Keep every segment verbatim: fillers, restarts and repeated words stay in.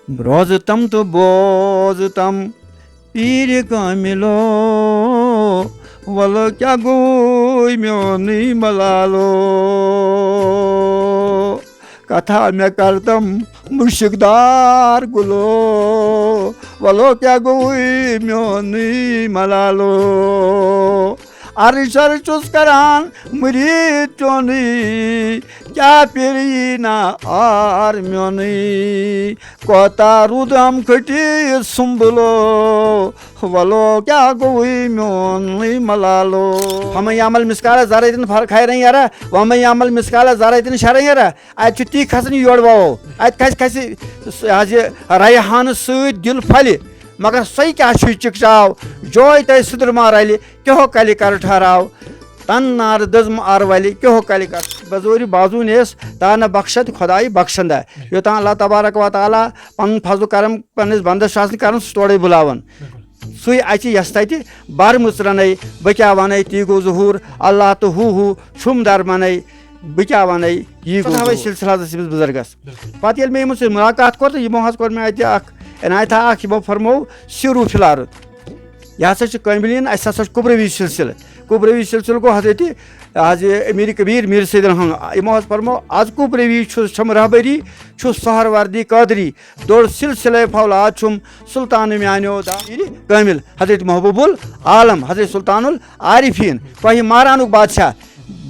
روزٕ تم تہٕ بوزٕ تم پیٖرِ کٲمِلو، وَلہٕ کیٛاہ گوٚوُے میونٕے ملالو؟ کتھا مےٚ کر تم مُشکدار گُلو، وَلہٕ کیٛاہ گوٚوُے میونٕے ملالو؟ عرض عرض چھُس کران مُریٖد چونٕے، کیٛاہ پیٚیہِ نا عار میونٕے؟ کوتاہ روٗدم کھٔٹِتھ سُمبلو، وَلہٕ کیٛاہ گوٚوُے میونٕے ملالو؟ فمن یعمل مثقال ذرة خیرا یرہ، ومن یعمل مثقال ذرة شرا یرہ۔ اتہِ چھُ تی کھسان، یورٕ وَوو۔ اتہِ کھسہِ، کھسہِ س-، حظ یہِ ریحانہٕ سۭتۍ دِل پھلہِ۔ مگر سۄے کیٛاہ چھُے چِکچاو؟ جوے تۄہہِ سُدرما رلہِ، کیٛاہو کلہِ کر ٹھہراو؟ تن نار دٔزمہٕ ار ولہِ، کیٛاہو کلہِ کر؟ بزورِ بازو نیس، تا نہ بخشت خدایہِ بخشندہ۔ یوٚتام اللہ تبارک و تعالیٰ پنُن فضل و کرم پننِس بندس چھُ آسان کران، سُہ چھُ تورے بُلاوان۔ سُے اَژِ یَس تَتہِ بَر مٕژرَنَے، بہٕ کیٛاہ وَنَے، تی گوٚو ظہوٗر، اللہ تہٕ ہُہ ہُہ چھُم درمَنَے، بہٕ کیٛاہ وَنَے، یی گوٚو فتح ظہوٗر۔ سلسلہٕ حضرت سٕنٛدِس بُزرگَس۔ بِلکُل۔ پَتہٕ ییٚلہِ مےٚ یِمَن سۭتۍ مُلاقات کوٚر، تہٕ یِمو حظ کوٚر مےٚ اَتہِ اَکھ عنایتھا اَکھ، یِمو فرموو سِرُ فِلارُت۔ یہِ ہسا چھِ کٲمِلیٖن، اَسہِ ہسا چھُ کُبروی سلسلہٕ۔ کُبروی سلسلہٕ گوٚو حضرت، حظ یہِ امیٖر کبیٖر میٖر سید الحنگ۔ یِمو حظ فرموو، از کُبروی چھُس چھَم رہبری، چھُس سہروردی قٲدری، دوٚر سلسلے فولاد چھُم سلطان میانیو دا۔ کٲمِل حضرت محبوب العالم، حضرت سلطان العارفین، تۄہہِ مارانُک بادشاہ،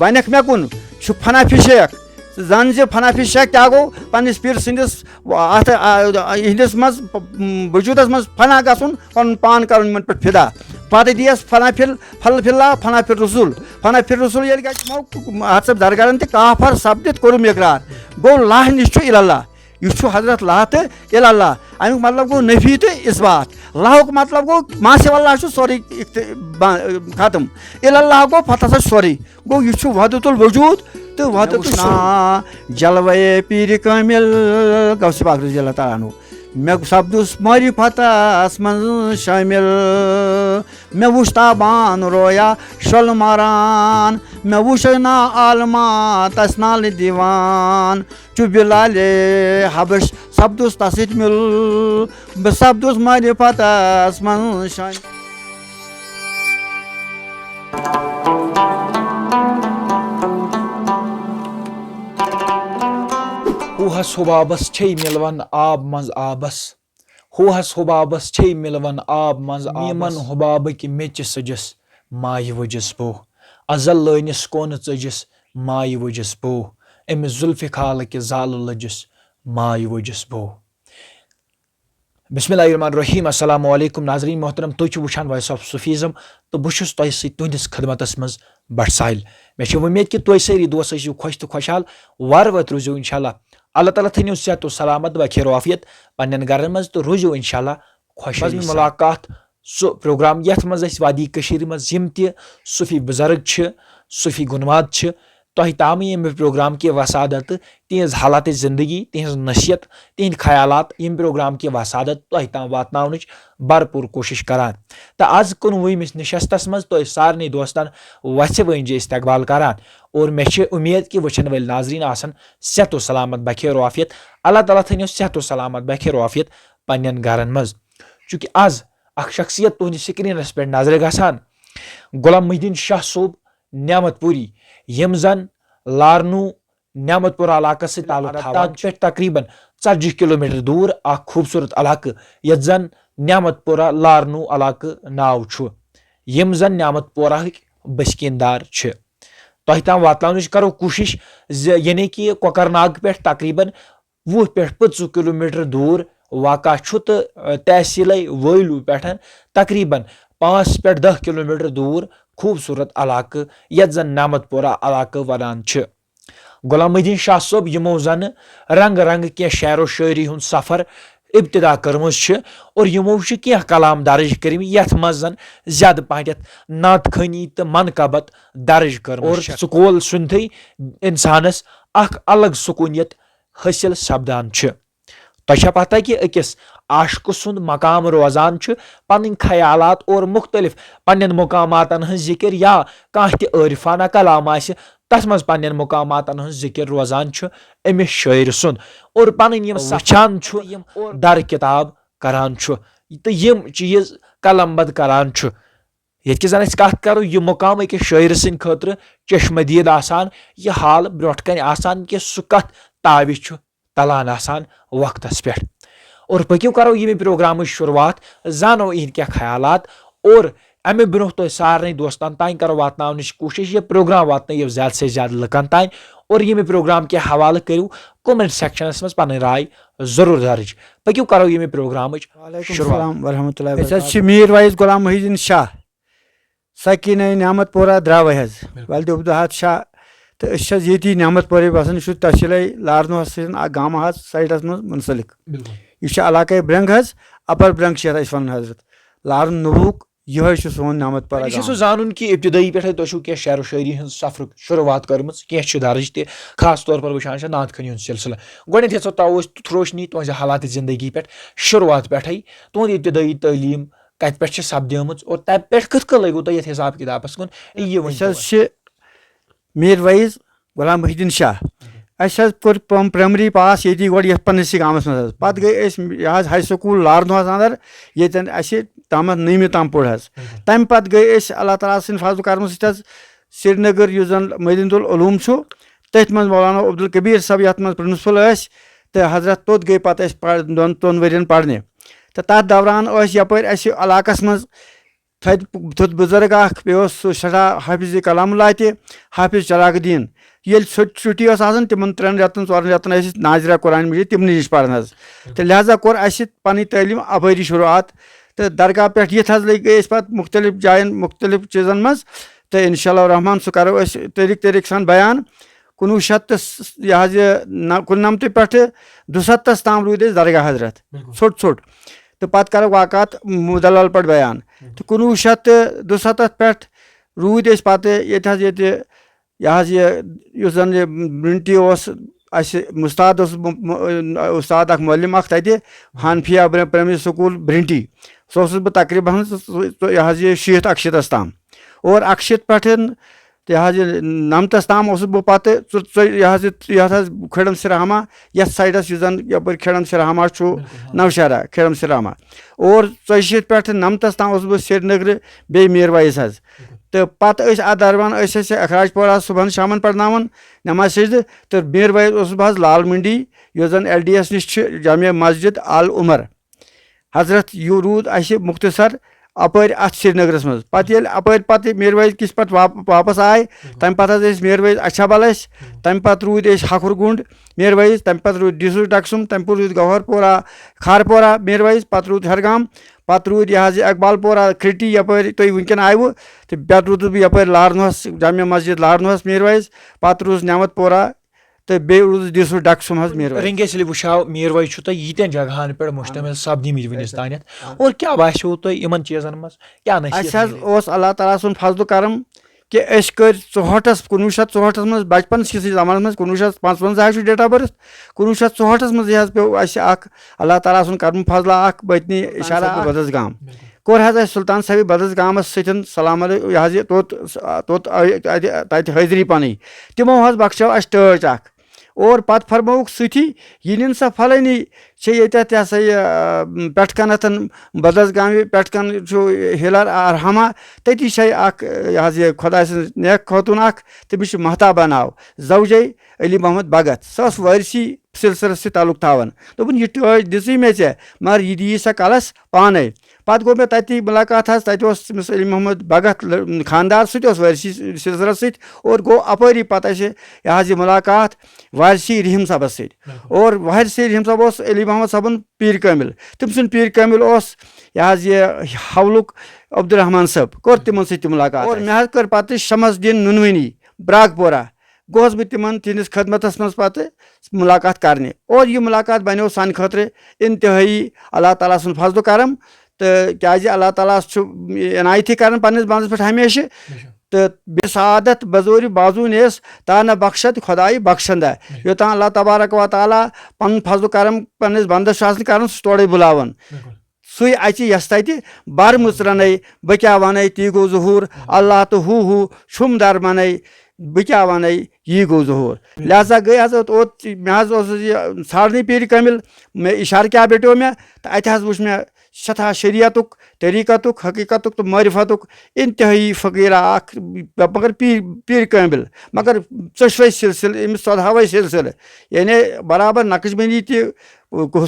وَنٮ۪کھ مےٚ کُن چھُ فنا فی شیخ۔ زَن زِ فنا فی شیخ کیٛاہ گوٚو؟ پننِس پیٖر سٕنٛدِس اَتھ، آ، یِہنٛدِس منٛز، م، وجوٗدس منٛز فنا گژھُن، پنُن پان کرُن یِمن پٮ۪ٹھ فدا۔ پتہٕ دِیَس فنا فی ال-، فل فی اللہ، فنا فی الرسول۔ فنا فی الرسول ییٚلہِ گژھِ، یِمو حضرت درگاہن تہِ کافر سپدِتھ کوٚرُم اقرار۔ گوٚو، لہ نِش چھُ الا اللہ۔ یہِ چھُ حضرت لہ تہٕ الا اللہ۔ اَمیُک مطلب گوٚو نفی تہٕ اثبات۔ لہُک مطلب گوٚو ما سوی اللہ چھُ سورُے اِخت-، با-، ختم۔ الا اللہ گوٚو پتہٕ ہسا چھُ سورُے۔ گوٚو، یہِ چھُ وحدت الوجود تہٕ وحدت مےٚ وٕچھ الشروٗع۔ نا جلوے پیٖرِ کٲمِل غوث پاک رضی اللہ تعالیٰ عنہ۔ مےٚ سپدُس معرفتس منٛز شٲمِل۔ مےٚ وُچھ تابان رویا شۄلہٕ ماران۔ مےٚ وُچھ نا عالما تس نالہٕ دِوان۔ چُھ بلالِ حبش سپدُس تس سۭتۍ مِل۔ بہٕ سپدُس معرفتس منٛز شٲمِل۔ ہوہس حبابس چھے مِلوان آب منٛز آبس۔ ہوہس حبابس چھے مِلوان آب منٛز آبس۔ میٖمن حبابٕکۍ میٚژِ سٔجِس مایہِ ؤجِس بہٕ۔ ازل لٲنِس کونہٕ ژٔجِس مایہِ ؤجِس بہٕ۔ أمِس ذوالفقارٕکہِ زالہٕ لٔجِس مایہِ ؤجِس بہٕ۔ بسم اللہ الرحمن الرحیم۔ السلام علیکم ناظرین محترم، تُہۍ چھِو وٕچھان Voice of Sufism تہٕ بہٕ چھُس تۄہہِ سۭتۍ تُہنٛدِس خدمتس منٛز بٹ ساحل۔ مےٚ چھِ وۄمید کہِ تُہۍ سٲری دوس ٲسِو خۄش تہٕ خۄشحال، وارٕ وٲتۍ روٗزِو انشاءاللہ۔ اللہ تعالیٰ تھٲینو صحت و سلامت و خیر و عافیت پننٮ۪ن گرن منٛز تہٕ روٗزِو انشاءاللہ خۄش۔ بزمِ مُلاقات، سُہ پروگرام یتھ منٛز أسۍ وادی کٔشیٖرِ منٛز یِم تہِ صوفی بزرگ چھِ، صوفی گُنواد چھِ، تۄہہِ تام ییٚمہِ پروگرام کہِ وسادت تہٕ تِہنٛز حالات زندگی، تِہنٛز نصیحت، تِہنٛدۍ خیالات ییٚمہِ پروگرام کہِ وسادت تۄہہِ تام واتناونٕچ بھرپوٗر کوٗشش کران۔ تہٕ از کُنوُہمِس نشستس منٛز تۄہہِ سارنٕے دوستن وژھِ وٲنجہِ استقبال کران۔ اور مےٚ چھِ امید کہِ وٕچھن وٲلۍ ناظرین آسن صحت و سلامت بخیر و عافیت۔ اللہ تعالیٰ تھٲینو صحت و سلامت بخیر و عافیت پننٮ۪ن گرن منٛز۔ چونکہ از اکھ شخصیت تُہنٛدِ سکرینس پٮ۪ٹھ نظرِ گژھان، غلام محی الدین شاہ صٲب نعمت پوری، یِم زن لارنو نعمت پور علاقس سۭتۍ تعلق تھاوان چھِ۔ پٮ۪ٹھ تقریباً ژتجی کلومیٹر دوٗر اکھ خوٗبصوٗرت علاقہٕ، یتھ زن نعمت پورہ لارنو علاقہٕ ناو چھُ، یِم زن نعمت پورہٕکۍ بسکیٖن دار چھِ۔ تۄہہِ تام واتناونٕچ کرو کوٗشش زِ یعنی کہِ کۄکرناگ پٮ۪ٹھ تقریباً وُہ پٮ۪ٹھ پٕنٛژٕہ کلومیٹر دوٗر واقع چھُ تہٕ، ٲ، تحصیٖلے وٲلوٗ پٮ۪ٹھ تقریباً پانٛژھ پٮ۪ٹھ دَہ کلومیٹر دوٗر خوٗبصوٗرت علاقہٕ، یَتھ زَن نعمت پورہ علاقہٕ وَنان چھِ۔ غلام محی الدین شاہ صٲب، یِمو زَنہٕ رنٛگہٕ رنٛگہٕ کینٛہہ شعر و شٲعری ہُنٛد سفر ابتدا کٔرمٕژ چھِ اور یِمو چھِ کینٛہہ کلام درٕج کٔرمٕتۍ، یَتھ منٛز زَن زیادٕ پَہَن یَتھ نعت خوٲنی تہٕ منقبت درٕج کٔرمٕژ اور چھِ۔ سکوٗل سُنٛدٕے اِنسانَس اکھ الگ سکوٗنیت حٲصِل سپدان چھِ۔ تۄہہِ چھا پتہ کہِ أکِس عاشقہٕ سُنٛد مقام روزان چھُ پنٕنۍ خیالات اور مُختٔلِف پننٮ۪ن مقاماتن ہٕنٛز ذِکِر یا کانٛہہ تہِ عٲرفانہ کلام آسہِ، تَتھ منٛز پننٮ۪ن مقاماتن ہٕنٛز ذِکِر روزان چھُ أمِس شٲعرٕ سُنٛد، اور پنٕنۍ یِم وٕچھان چھُ، یِم اور در کِتاب کران چھُ، تہٕ یِم چیٖز قلم بند کران چھُ۔ ییٚتہِ کہِ زن أسۍ کتھ کرو، یہِ مقام أکِس شٲعرٕ سٕنٛدِ خٲطرٕ چشمہٕ دید آسان، یہِ حال برونٛٹھ کنہِ آسان کہِ سُہ کتھ تاوِ چھُ تلان آسان وقتس پٮ۪ٹھ۔ اور پٔکِو کرو ییٚمہِ پروگرامٕچ شروٗعات، زانو یِہنٛدۍ کینٛہہ خیالات، اور امہِ برونٛہہ تۄہہِ سارنٕے دوستن تام کرو واتناونٕچ کوٗشش، یہِ پروگرام واتنٲیِو زیادٕ سے زیادٕ لُکن تام، اور ییٚمہِ پروگرام کہِ حوالہٕ کٔرِو comment sectionس منٛز پنٕنۍ راے ضروٗر درج۔ پٔکِو کرو ییٚمہِ پروگرامٕچ وعلیکم شروٗعات۔ السلام ورحمۃ اللہ أسۍ حظ وبرکاتہ۔ چھِ میٖر وایِز غلام محی الدیٖن شاہ، سکیٖنہ نعمت پورہ درٛاوے حظ، بِلکُل۔ والدِ عبدالحد شاہ، تہٕ أسۍ چھِ حظ ییٚتی نعمت پورے بسان، یہِ چھُ تحصیٖلے لارنوہس سۭتۍ اکھ گامہٕ حظ سایڈس منٛز منسلک۔ بِلکُل۔ یہِ چھُ علاقے برنگ حظ، اپر برنگ چھِ یتھ أسۍ ونان حضرت لارن نبوک، یِہوے چھُ سون نعمت پورہ وۄنۍ چھُ سُہ گام۔ زانُن کہِ ابتدٲیی پٮ۪ٹھے تۄہہِ چھُو کینٛہہ شعر و شٲعری ہٕنٛز سفرُک شروٗعات کٔرمٕژ، کینٛہہ چھِ درج تہِ، خاص طور پر وٕچھان چھِ نعت خوٲنی ہُنٛد سلسلہٕ۔ گۄڈٕنیتھ یژھو تَوَے أسۍ تھروشنی تُہنٛزِ حالاتِ زندگی پٮ۪ٹھ شروٗعات پٮ۪ٹھے، تُہنٛد ابتدٲیی تعلیٖم کتہِ پٮ۪ٹھ چھِ سپدیمٕژ اور تمہِ پٮ۪ٹھ کِتھ کٔنۍ لٔگِو تۄہہِ یتھ حساب کتابس کُن، یہِ أسۍ ؤنۍتو حظ وۄنۍ۔ چھِ میٖر ویٖز غلام محی الدیٖن شاہ۔ اچھا۔ اَسہِ حظ کوٚر پم-، پرایمری پاس ییٚتی گۄڈٕ یَتھ پننِسٕے گامَس منٛز حظ۔ پَتہٕ گٔے أسۍ یہِ حظ ہاے سکوٗل لارنوہَس اَندَر، ییٚتٮ۪ن اَسہِ تامَتھ نٔیمہِ تام پوٚر حظ۔ اچھا۔ تَمہِ پَتہٕ گٔے أسۍ اللہ تعالیٰ سٕنٛدِ فضلہٕ کرمہٕ سۭتۍ حظ سرینگر، یُس زَن مدینۃ العلوم چھُ، تٔتھۍ منٛز مولانا عبدالکبیر صٲب یَتھ منٛز پرنسپل ٲسۍ، تہٕ حضرت توٚت گٔے پَتہٕ أسۍ پَر-، دۄن ژۄن ؤرِین پَرنہِ۔ تہٕ تَتھ دوران ٲسۍ یَپٲرۍ اَسہِ علاقَس منٛز تھدِ تھوٚد بُزرگ اکھ، بیٚیہِ اوس سُہ سٮ۪ٹھاہ حٲفظِ کلام اللہ تہِ، حٲفظ چراغ الدین۔ ییٚلہِ چھُ-، چھُٹی ٲس آسان، تِمن ترٛٮ۪ن رٮ۪تن، ژورن رٮ۪تن ٲسۍ أسۍ ناظرہ قرآن مجید تِمنٕے نِش پران حظ۔ تہٕ لہذا کوٚر اَسہِ پنٕنۍ تعلیٖم اپٲری شروٗعات۔ تہٕ درگاہ پٮ۪ٹھ یِتھ حظ لٔگۍ گٔے أسۍ پتہٕ مختلف جاین، مختلف چیٖزن منٛز۔ تہٕ انشاء اللہ الرحمن سُہ کرو أسۍ طریٖق طریٖق سان بیان۔ کُنوُہ شیٚتھ تہٕ س-، یہِ حظ یہِ نہ-، کُننمتہٕ پٮ۪ٹھٕ دُستتھس تام روٗدۍ أسۍ درگاہ حضرت۔ بِلکُل۔ ژھوٚٹ ژھوٚٹ۔ تہٕ پتہٕ کرو واقعات مدلل پٲٹھۍ بیان۔ بِلکُل۔ تہٕ کُنوُہ شیٚتھ تہٕ دُستتھ پٮ۪ٹھ روٗدۍ أسۍ پتہٕ ییٚتہِ حظ ییٚتہِ یہِ حظ یہِ یُس زن یہِ برنٹی اوس، اسہِ مُستاد اوس م-، م-، اُستاد اکھ معلم اکھ تتہِ، حنفیہ پرا-، پرایمری سکوٗل برنٹی۔ سُہ اوسُس بہٕ تقریباً سُہ، سُہ، یہِ حظ یہِ شیٖتھ اکشیٖتھس تام۔ اور اکشیٖتھ پٮ۪ٹھ تہٕ یہِ حظ یہِ نمتس تام اوسُس بہٕ پتہٕ ژٕ، ژٕ، یہِ حظ یہِ، یہِ حظ کھِرم سرہما، یتھ سایڈس یُس زن یپٲرۍ کھِرم سرہما چھُ، بِلکُل، ہاں۔ نوشہرہ کھِرم سرہما۔ اور ژۄیہِ شیٖتھ پٮ۪ٹھ نمتس تام اوسُس بہٕ سرینگرٕ، بیٚیہِ میٖر وایِس حظ۔ تہٕ پتہٕ ٲسۍ اتھ درمیان ٲسۍ أسۍ اخراج پورہ صبحن شامن پرناوان نماز سجدٕ۔ تہٕ میٖر وایِس اوسُس بہٕ حظ لال منڈی، یُس زن ایل ڈی ایس نِش چھِ، جامع مسجد آل عمر۔ حضرت یہِ روٗد اَسہِ مُختصر اَپٲرۍ اَتھ سرینگرَس منٛز۔ پَتہٕ ییٚلہِ اَپٲرۍ پَتہٕ میٖر ویز کِس پَتہٕ واپ-، واپَس آے، تَمہِ پَتہٕ حظ ٲسۍ میٖر ویز اچھابل ٲسۍ، تَمہِ پَتہٕ روٗدۍ أسۍ ہَکھُر گُنٛڈ میٖر ویز، تَمہِ پَتہٕ روٗدۍ ڈِسوٗ ڈَکسُم، تَمہِ پَتہٕ روٗدۍ گوہر پورہ، کھارپورہ میٖر ویز، پَتہٕ روٗد ہرگام، پَتہٕ روٗدۍ یہِ حظ یہِ اقبال پورہ، کھرٛٹی یَپٲرۍ تُہۍ وٕنکٮ۪ن آیوٕ، تہٕ پَتہٕ روٗدُس بہٕ یَپٲرۍ لارنوہَس، جامع مسجد لارنوہَس میٖر ویز، پَتہٕ روٗدُس نعمت پورہ، تہٕ بیٚیہِ روٗدُس ڈِسوٗ ڈَکسُم حظ میٖر ویز۔ رنگیش علی وٕچھاو، میٖر ویز چھُ تۄہہِ ییٖتٮ۪ن جگہن پٮ۪ٹھ مُشتمِل سپدیمٕتۍ وٕنِس تانٮ۪تھ، اور کیٛاہ باسیو تۄہہِ یِمن چیٖزن منٛز؟ کیٛاہ نصیحت اَسہِ حظ میلے؟ اوس اللہ تعالیٰ سُنٛد فضل و کرم کہِ أسۍ کٔرۍ ژُہٲٹھس، کُنوُہ شیٚتھ ژُہٲٹھس منٛز، بچپنس کِسٕے زمانس منٛز، کُنوُہ شیٚتھ پانٛژوَنٛزاہ چھُ date of birth، کُنوُہ شیٚتھ ژُہٲٹھس منٛز یہِ حظ پیوٚو اَسہِ اکھ اللہ تعالیٰ سُنٛد کرم فضلہ اکھ بٲطنی اِشارہ صٲبُن۔ بہٕ بدس گام۔ بِلکُل۔ کوٚر حظ اَسہِ سُلطان صٲبہِ بدس گامس سۭتۍ سلام علیکم، یہِ حظ یہِ توٚت، توٚت، تتہِ، تتہِ حٲضری پنٕنۍ۔ تِمو حظ بخشٲو اَسہِ ٹٲچ اکھ۔ اور پتہٕ فرمووُکھ سۭتی، یہِ نِن سا فلٲنی چھے ییٚتٮ۪تھ، یہِ ہسا یہِ، آ، پٮ۪ٹھ کنتھن بدس گامہِ پٮ۪ٹھ کن چھُ ہِلر ارحمہ، تٔتی چھے اکھ، یہِ حظ یہِ خۄداے سٕنٛز نیک خاتوٗن اکھ، تٔمِس چھُ مہتابہ ناو، زوجے علی محمد بھگت۔ سۄ ٲس وٲرثی سلسلس سۭتۍ تعلق تھاوان۔ دوٚپُن، یہِ ٹٲچ دِژٕے مےٚ ژےٚ، مگر یہِ دِیی سا کلس پانے۔ پتہٕ گوٚو مےٚ تتی مُلاقات حظ، تتہِ اوس تٔمِس علی محمد بھگت لٔ-، خاندار سۭتۍ اوس وٲرثی سلسلس سۭتۍ، اور گوٚو اپٲری پتہٕ اسہِ یہِ حظ یہِ مُلاقات وارثی رحیم صٲبس سۭتۍ۔ بِلکُل۔ اور وارثی رحیم صٲب اوس علی محمد صٲبُن پیٖر کٲمِل۔ تٔمۍ سُنٛد پیٖر کٲمِل اوس یہِ حظ یہِ حولُک عبدالرحمان صٲب، کوٚر تِمن سۭتۍ تہِ مُلاقات اور اسہِ۔ مےٚ حظ کٔر پتہٕ شمس الدین نُنوٕنی براک پورہ۔ گوس بہٕ تِمن، تِہنٛدِس خدمتس منٛز پتہٕ مُلاقات کرنہِ۔ اور یہِ مُلاقات بنیو سانہِ خٲطرٕ انتہٲیی اللہ تعالیٰ سُنٛد فضل و کرم۔ تہٕ کیازِ اللہ تعالیٰ ہس چھُ عنایتھٕے کران پننِس بندس پٮ۪ٹھ ہمیشہِ۔ بے شک۔ تہٕ بے سعادت بزورِ بازو نیس، تا نہ بخشت خدائی بخشندہ۔ بے شک۔ یوٚتام اللہ تبارک و تعالیٰ پنُن فضل و کرم پننِس بندس چھُ آسان کران، سُہ چھُ تورے بُلاوان۔ بِلکُل۔ سُے اَژِ یَس تَتہِ بَر مُژرَنَے، بہٕ کیٛاہ وَنَے، تی گوٚو ظہوٗر، اللہ تہٕ ہُہ ہُہ چھُم درمَنَے، بہٕ کیٛاہ وَنَے، یی گوٚو ظہوٗر۔ لہذا گٔے حظ اوٚت، اوٚت مےٚ حظ اوس یہِ ژھانٛڈنٕے پیٖرِ کٲمِل، مےٚ اِشارٕ کیٛاہ بیٹیو مےٚ، تہٕ اَتہِ حظ وٕچھ مےٚ سٮ۪ٹھاہ شریعتُک، طریٖقتُک، حقیٖقتُک تہٕ معرفتُک انتہٲیی فقیٖرا اَکھ، مگر پیٖر، پیٖرِ کٲمِل، مگر ژۄشوَے سلسلہٕ، أمِس ژۄدہَوَے سلسلہٕ، یعنی برابر نقشبندی تہِ،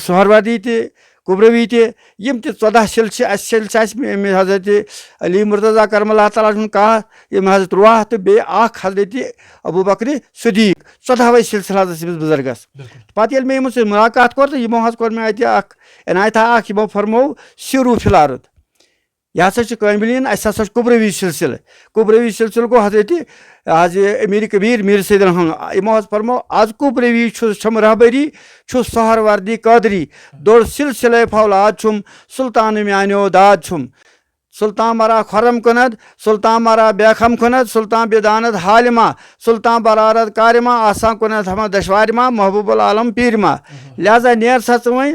سہروردی تہِ، کبروی تہِ، یِم تہِ ژۄداہ سِلسلہٕ چھِ اَسہِ، سِلسلہٕ چھِ اَسہِ أمۍ حضرت علی مرتضیٰ کرم اللہ تعالیٰ ہُنٛد کاہ، یِم حضرت رُوا تہٕ بیٚیہِ اَکھ حضرت ابوبکر صدیق، ژۄدہَوَے سِلسلہٕ حض ٲسۍ أمِس بُزرگَس۔ پَتہٕ ییٚلہِ مےٚ یِمَن سۭتۍ مُلاقات کوٚر تہٕ یِمو حض کوٚر مےٚ اَتہِ اَکھ عنایتہ اَکھ، یِمو فرموو سیٖرو فی الارض۔ یہِ ہسا چھُ کٲمِلیٖن، اَسہِ ہسا چھُ کُبروی سِلسِلہٕ۔ کُبروی سِلسِلہٕ گوٚو حضرت، حض یہِ امیٖر کبیٖر میٖر سید الحمد۔ یِمو حض فرموو، از کُبروی چھُ، چھَم رہبری، چھُ سہروردی قٲدری۔ دوٚر سِلسِلَے فولاد چھُم، سُلطان میٛانیو داد چھُم۔ سُلطان مرا خرم کُنَد، سُلطان مرا بیخم کُنَد، سُلطان بدانت حالما، سُلطان برارت کارما، آسان کُنَد ہما دشوارما، محبوب العالم پیٖرما۔ لہذا نیر سا ژٕ وۄنۍ،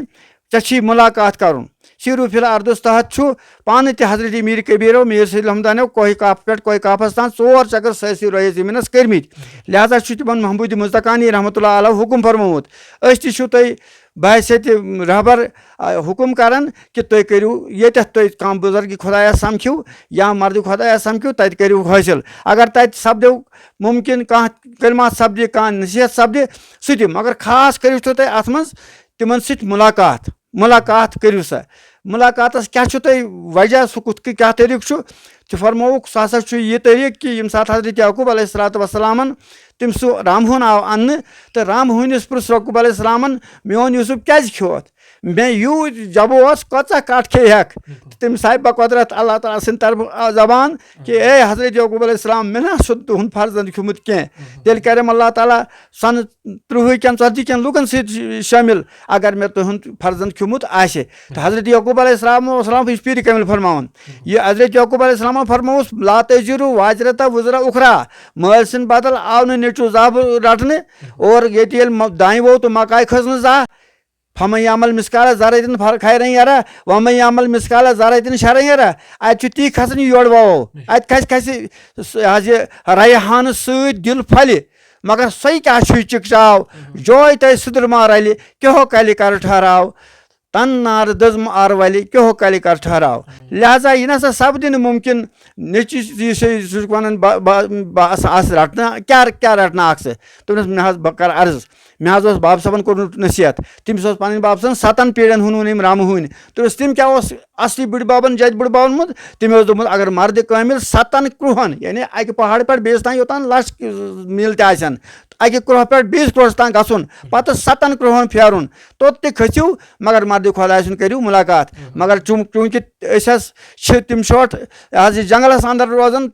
ژےٚ چھی مُلاقات کَرُن۔ سیٖرو فی الارضس تحت چھُ پانہٕ تہِ حضرت میٖر کبیٖرو، میٖر سید الحمدانیو کوہِ کاف پٮ۪ٹھ کوہِ کافس تام ژور چکر سٲرسٕے رویہِ زٔمیٖنس کٔرمٕتۍ۔ لہذا چھُ تِمن محمود مستقانی رحمتہ اللہ علیہ حُکُم فرمومُت، أسۍ تہِ چھِو تۄہہِ بحیثیت رہبر، آ، حُکُم کران کہِ تُہۍ کٔرِو ییٚتٮ۪تھ تُہۍ کانٛہہ بُزرگِ خۄدایا سمکھِو یا مردِ خۄدایا سمکھِو، تتہِ کٔرِو حٲصِل۔ اگر تتہِ سپدیو مُمکِن، کانٛہہ کلمات سپدِ، کانٛہہ نصیحت سپدِ، سُہ تہِ، مگر خاص کٔرِو چھُو تۄہہِ اتھ منٛز تِمن سۭتۍ مُلاقات، مُلاقات کٔرِو سا۔ مُلاقاتس کیٛاہ چھُ تۄہہِ وجہ، سُہ کُتھ کٔنۍ، کیٛاہ طریٖقہٕ چھُ؟ تہِ فرمووُکھ، سُہ ہسا چھُ یہِ طریٖقہٕ کہِ ییٚمہِ ساتہٕ حضرت یعقوب علیہ الصلوۃ والسلامن تٔمۍ سُہ رامہون آو اننہٕ، تہٕ رامہونِس پرُژھ یعقوب علیہ السلامن، "میون یوسف کیٛازِ کھیوتھ؟ مےٚ یوٗت جبو اوس، کۭژاہ کَٹھ کھیٚیہِ ہٮ۪کھ؟" تہٕ تٔمِس آیہِ بقۄدرت اللہ تعالیٰ سٕنٛدِ طرفہٕ، آ، زبان کہِ، "اے حضرت یعقوب علیہ السلام، مےٚ نہ چھُ تُہُنٛد فرزند کھیوٚمُت کینٛہہ۔" تیٚلہِ کَرٮ۪م اللہ تعالیٰ سۄنہٕ ترٛہُے کٮ۪ن ژتجی کٮ۪ن لُکن سۭتۍ شٲمِل، اگر مےٚ تُہُنٛد فرزند کھیوٚمُت آسہِ۔ تہٕ حضرت یعقوب علیہ السلام اوس، سلام، یہِ چھُ پیٖرِ کٲمِل فرماوان۔ یہِ حضرت یعقوب علیہ السلام فرمووُس، "لا تزر وازرۃ وزر اخری"، مٲلۍ سٕنٛدِ بدل آو نہٕ نیٚچوٗ زانٛہہ رٹنہٕ، اور ییٚتہِ ییٚلہِ م-، دانہِ ووٚو تہٕ مکایہِ کھٔژ نہٕ زانٛہہ، "فمن یعمل مثقال ذرۃ خیرا یرہ، ومن یعمل مثقال ذرۃ شرا یرہ"، اتہِ چھُ تی کھسان، یہِ یورٕ ووو، اتہِ کھسہِ، کھسہِ س-، یہِ حظ یہِ ریحانہٕ سۭتۍ دِل پھۄلہِ، مگر سۄے کیٛاہ چھُے چِکچاو، جوے تۄہہِ سُدرما رلہِ، کیٛاہو کلہِ کر ٹھہراو، تن نار دٔزم آر ولہِ، کیٛاہو کلہِ کر ٹھہراو۔ لہذا یہِ نسا سپدِ نہٕ مُمکِن، نیٚچوِس یہِ چھُ، یہِ چھُ ونان، بہٕ، بہٕ، بہٕ آسہٕ، آسہٕ رٹنہٕ، کیٛاہ، کیٛاہ رٹنہٕ آکھ ژٕ؟ دوٚپنس، مےٚ حظ، بہٕ کرٕ عرض، مےٚ حظ اوس باب صٲبن کوٚرمُت نصیحت، تٔمِس اوس پنٕنۍ باب صٲبن ستن پیٖرن ہُنٛد ووٚن أمۍ رامہٕ ہوٗنۍ۔ دوٚپنس، تٔمۍ کیٛاہ اوس اصلی بٕڈِ ببن، جدِ بٕڈِ ببن ووٚنمُت؟ تٔمۍ اوس دوٚپمُت، اگر مردِ کٲمِل ستن کرٛوہن، یعنی اکہِ پہاڑٕ پٮ۪ٹھ بیٚیِس تام یوٚتام لچھ میٖل تہِ آسن، اکہِ کرٛوہہ پٮ۪ٹھ بیٚیِس کرٛوہس تام گژھُن، پتہٕ ستن کرٛوہن پھیرُن، توٚت تہِ کھٔژِو، مگر مردِ خۄداے سُنٛد کٔرِو مُلاقات۔ مگر چوٗنٛ-، چوٗنٛکہِ أسۍ حظ چھِ تِم شوٹھ، یہِ حظ یہِ جنگلس اندر روزان،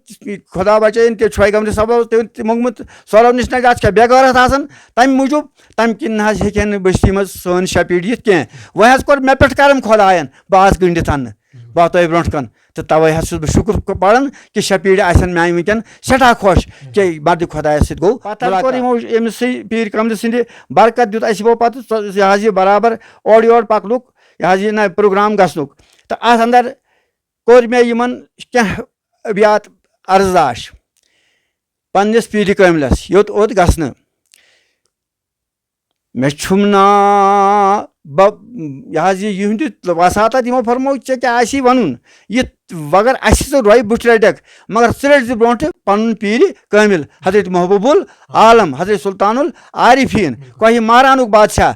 خۄدا بچٲیِن، تہِ چھۄے گمرِ سبب تہِ، تہِ موٚنگمُت سۄرو نِش نہ، اتھ چھِ بے غٲرت آسان، تمہِ موٗجوٗب، تمہِ کِنۍ نہ حظ ہیٚکہِ ہا نہٕ بستی منٛز سٲنۍ شپیٖڈ یِتھ کینٛہہ۔ وۄنۍ حظ کوٚر مےٚ پٮ۪ٹھ کرم خۄداین، بہٕ آس گٔنڈِتھ اننہٕ، بہٕ آو تۄہہِ برونٛٹھ کن۔ تہٕ توے حظ چھُس بہٕ شُکر ک-، پران کہِ شپیٖڈ آسن میانہِ وٕنکیٚن سٮ۪ٹھاہ خۄش کہِ مردِ خۄدایس سۭتۍ گوٚو پتہٕ حظ کوٚر مُلاقات۔ یِمو أمِس سٕے پیٖر کاملہِ سٕنٛدِ برکت دیُت اَسہِ یِمو پتہٕ ژ-، یہِ حظ یہِ برابر اورٕ یورٕ پکنُک، یہِ حظ یہِ نہ پروگرام گژھنُک۔ تہٕ اتھ اندر کوٚر مےٚ یِمن کینٛہہ ابیات عرضداش پننِس پیٖرِ کٲملس یوٚت اوٚت گژھنہٕ۔ مےٚ چھُم نا بہ-، یہِ حظ یہِ یِہُنٛدِ وساطت یِمو فرموو، ژےٚ کیٛاہ آسی وَنُن؟ یہِ وگر اَسہِ ژٕ رۄیہِ بُتھِ رَٹکھ، مگر ژٕ رٔٹۍ زِ برونٛٹھٕ پَنُن پیٖرِ کٲمِل حضرت محبوب العالم، حضرت سلطان العارفیٖن، کوہہِ مارانُک بادشاہ،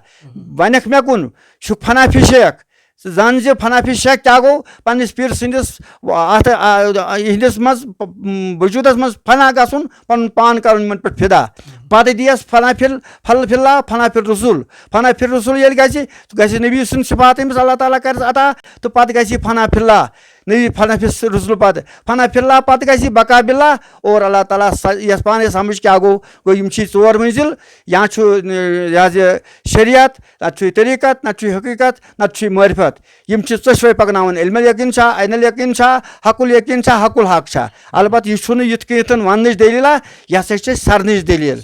وَنٮ۪کھ مےٚ کُن، چھُکھ فنا فی شیخ۔ ژٕ زان زِ فنا فی شیخ کیٛاہ گوٚو؟ پننِس پیٖر سٕنٛدِس و-، اَتھ، آ، یِہنٛدِس منٛز، پ-، م، وجوٗدس منٛز فنا گژھُن، پنُن پان کرُن یِمن پٮ۪ٹھ فدا۔ پتہٕ دِیس فنا فی ال-، فل-، فی اللہ، فنا فی الرسول۔ فنا فی الرسول ییٚلہِ گژھِ، گژھِ نبی سُنٛد صفات أمِس اللہ تعالیٰ کرٮ۪س عطا، تہٕ پتہٕ گژھِ یہِ فنا فی اللہ، نبی فنا فی الرسول پتہٕ۔ فنا فی اللہ پتہٕ گژھِ یہِ بقا باللہ، اور اللہ تعالیٰ س-، یَس پانے سمجھ کیٛاہ گوٚو، گوٚو یِم چھِ ژور مٔنزِل، یا چھُ، یہِ حظ یہِ شریعت، نتہٕ چھُ یہِ طریٖقت، نتہٕ چھُ یہِ حقیٖقت، نتہٕ چھُ یہِ معرفت۔ یِم چھِ ژۄشوَے پَکناوان، علم الیقین چھا، عین الیقین چھا، حق الیقین چھا، حق الحق چھا۔ البتہ یہِ چھُنہٕ یِتھ کٔنۍ یِتھن وَننٕچ دٔلیٖلہ، یہِ ہسا چھِ سَرنٕچ دٔلیٖل۔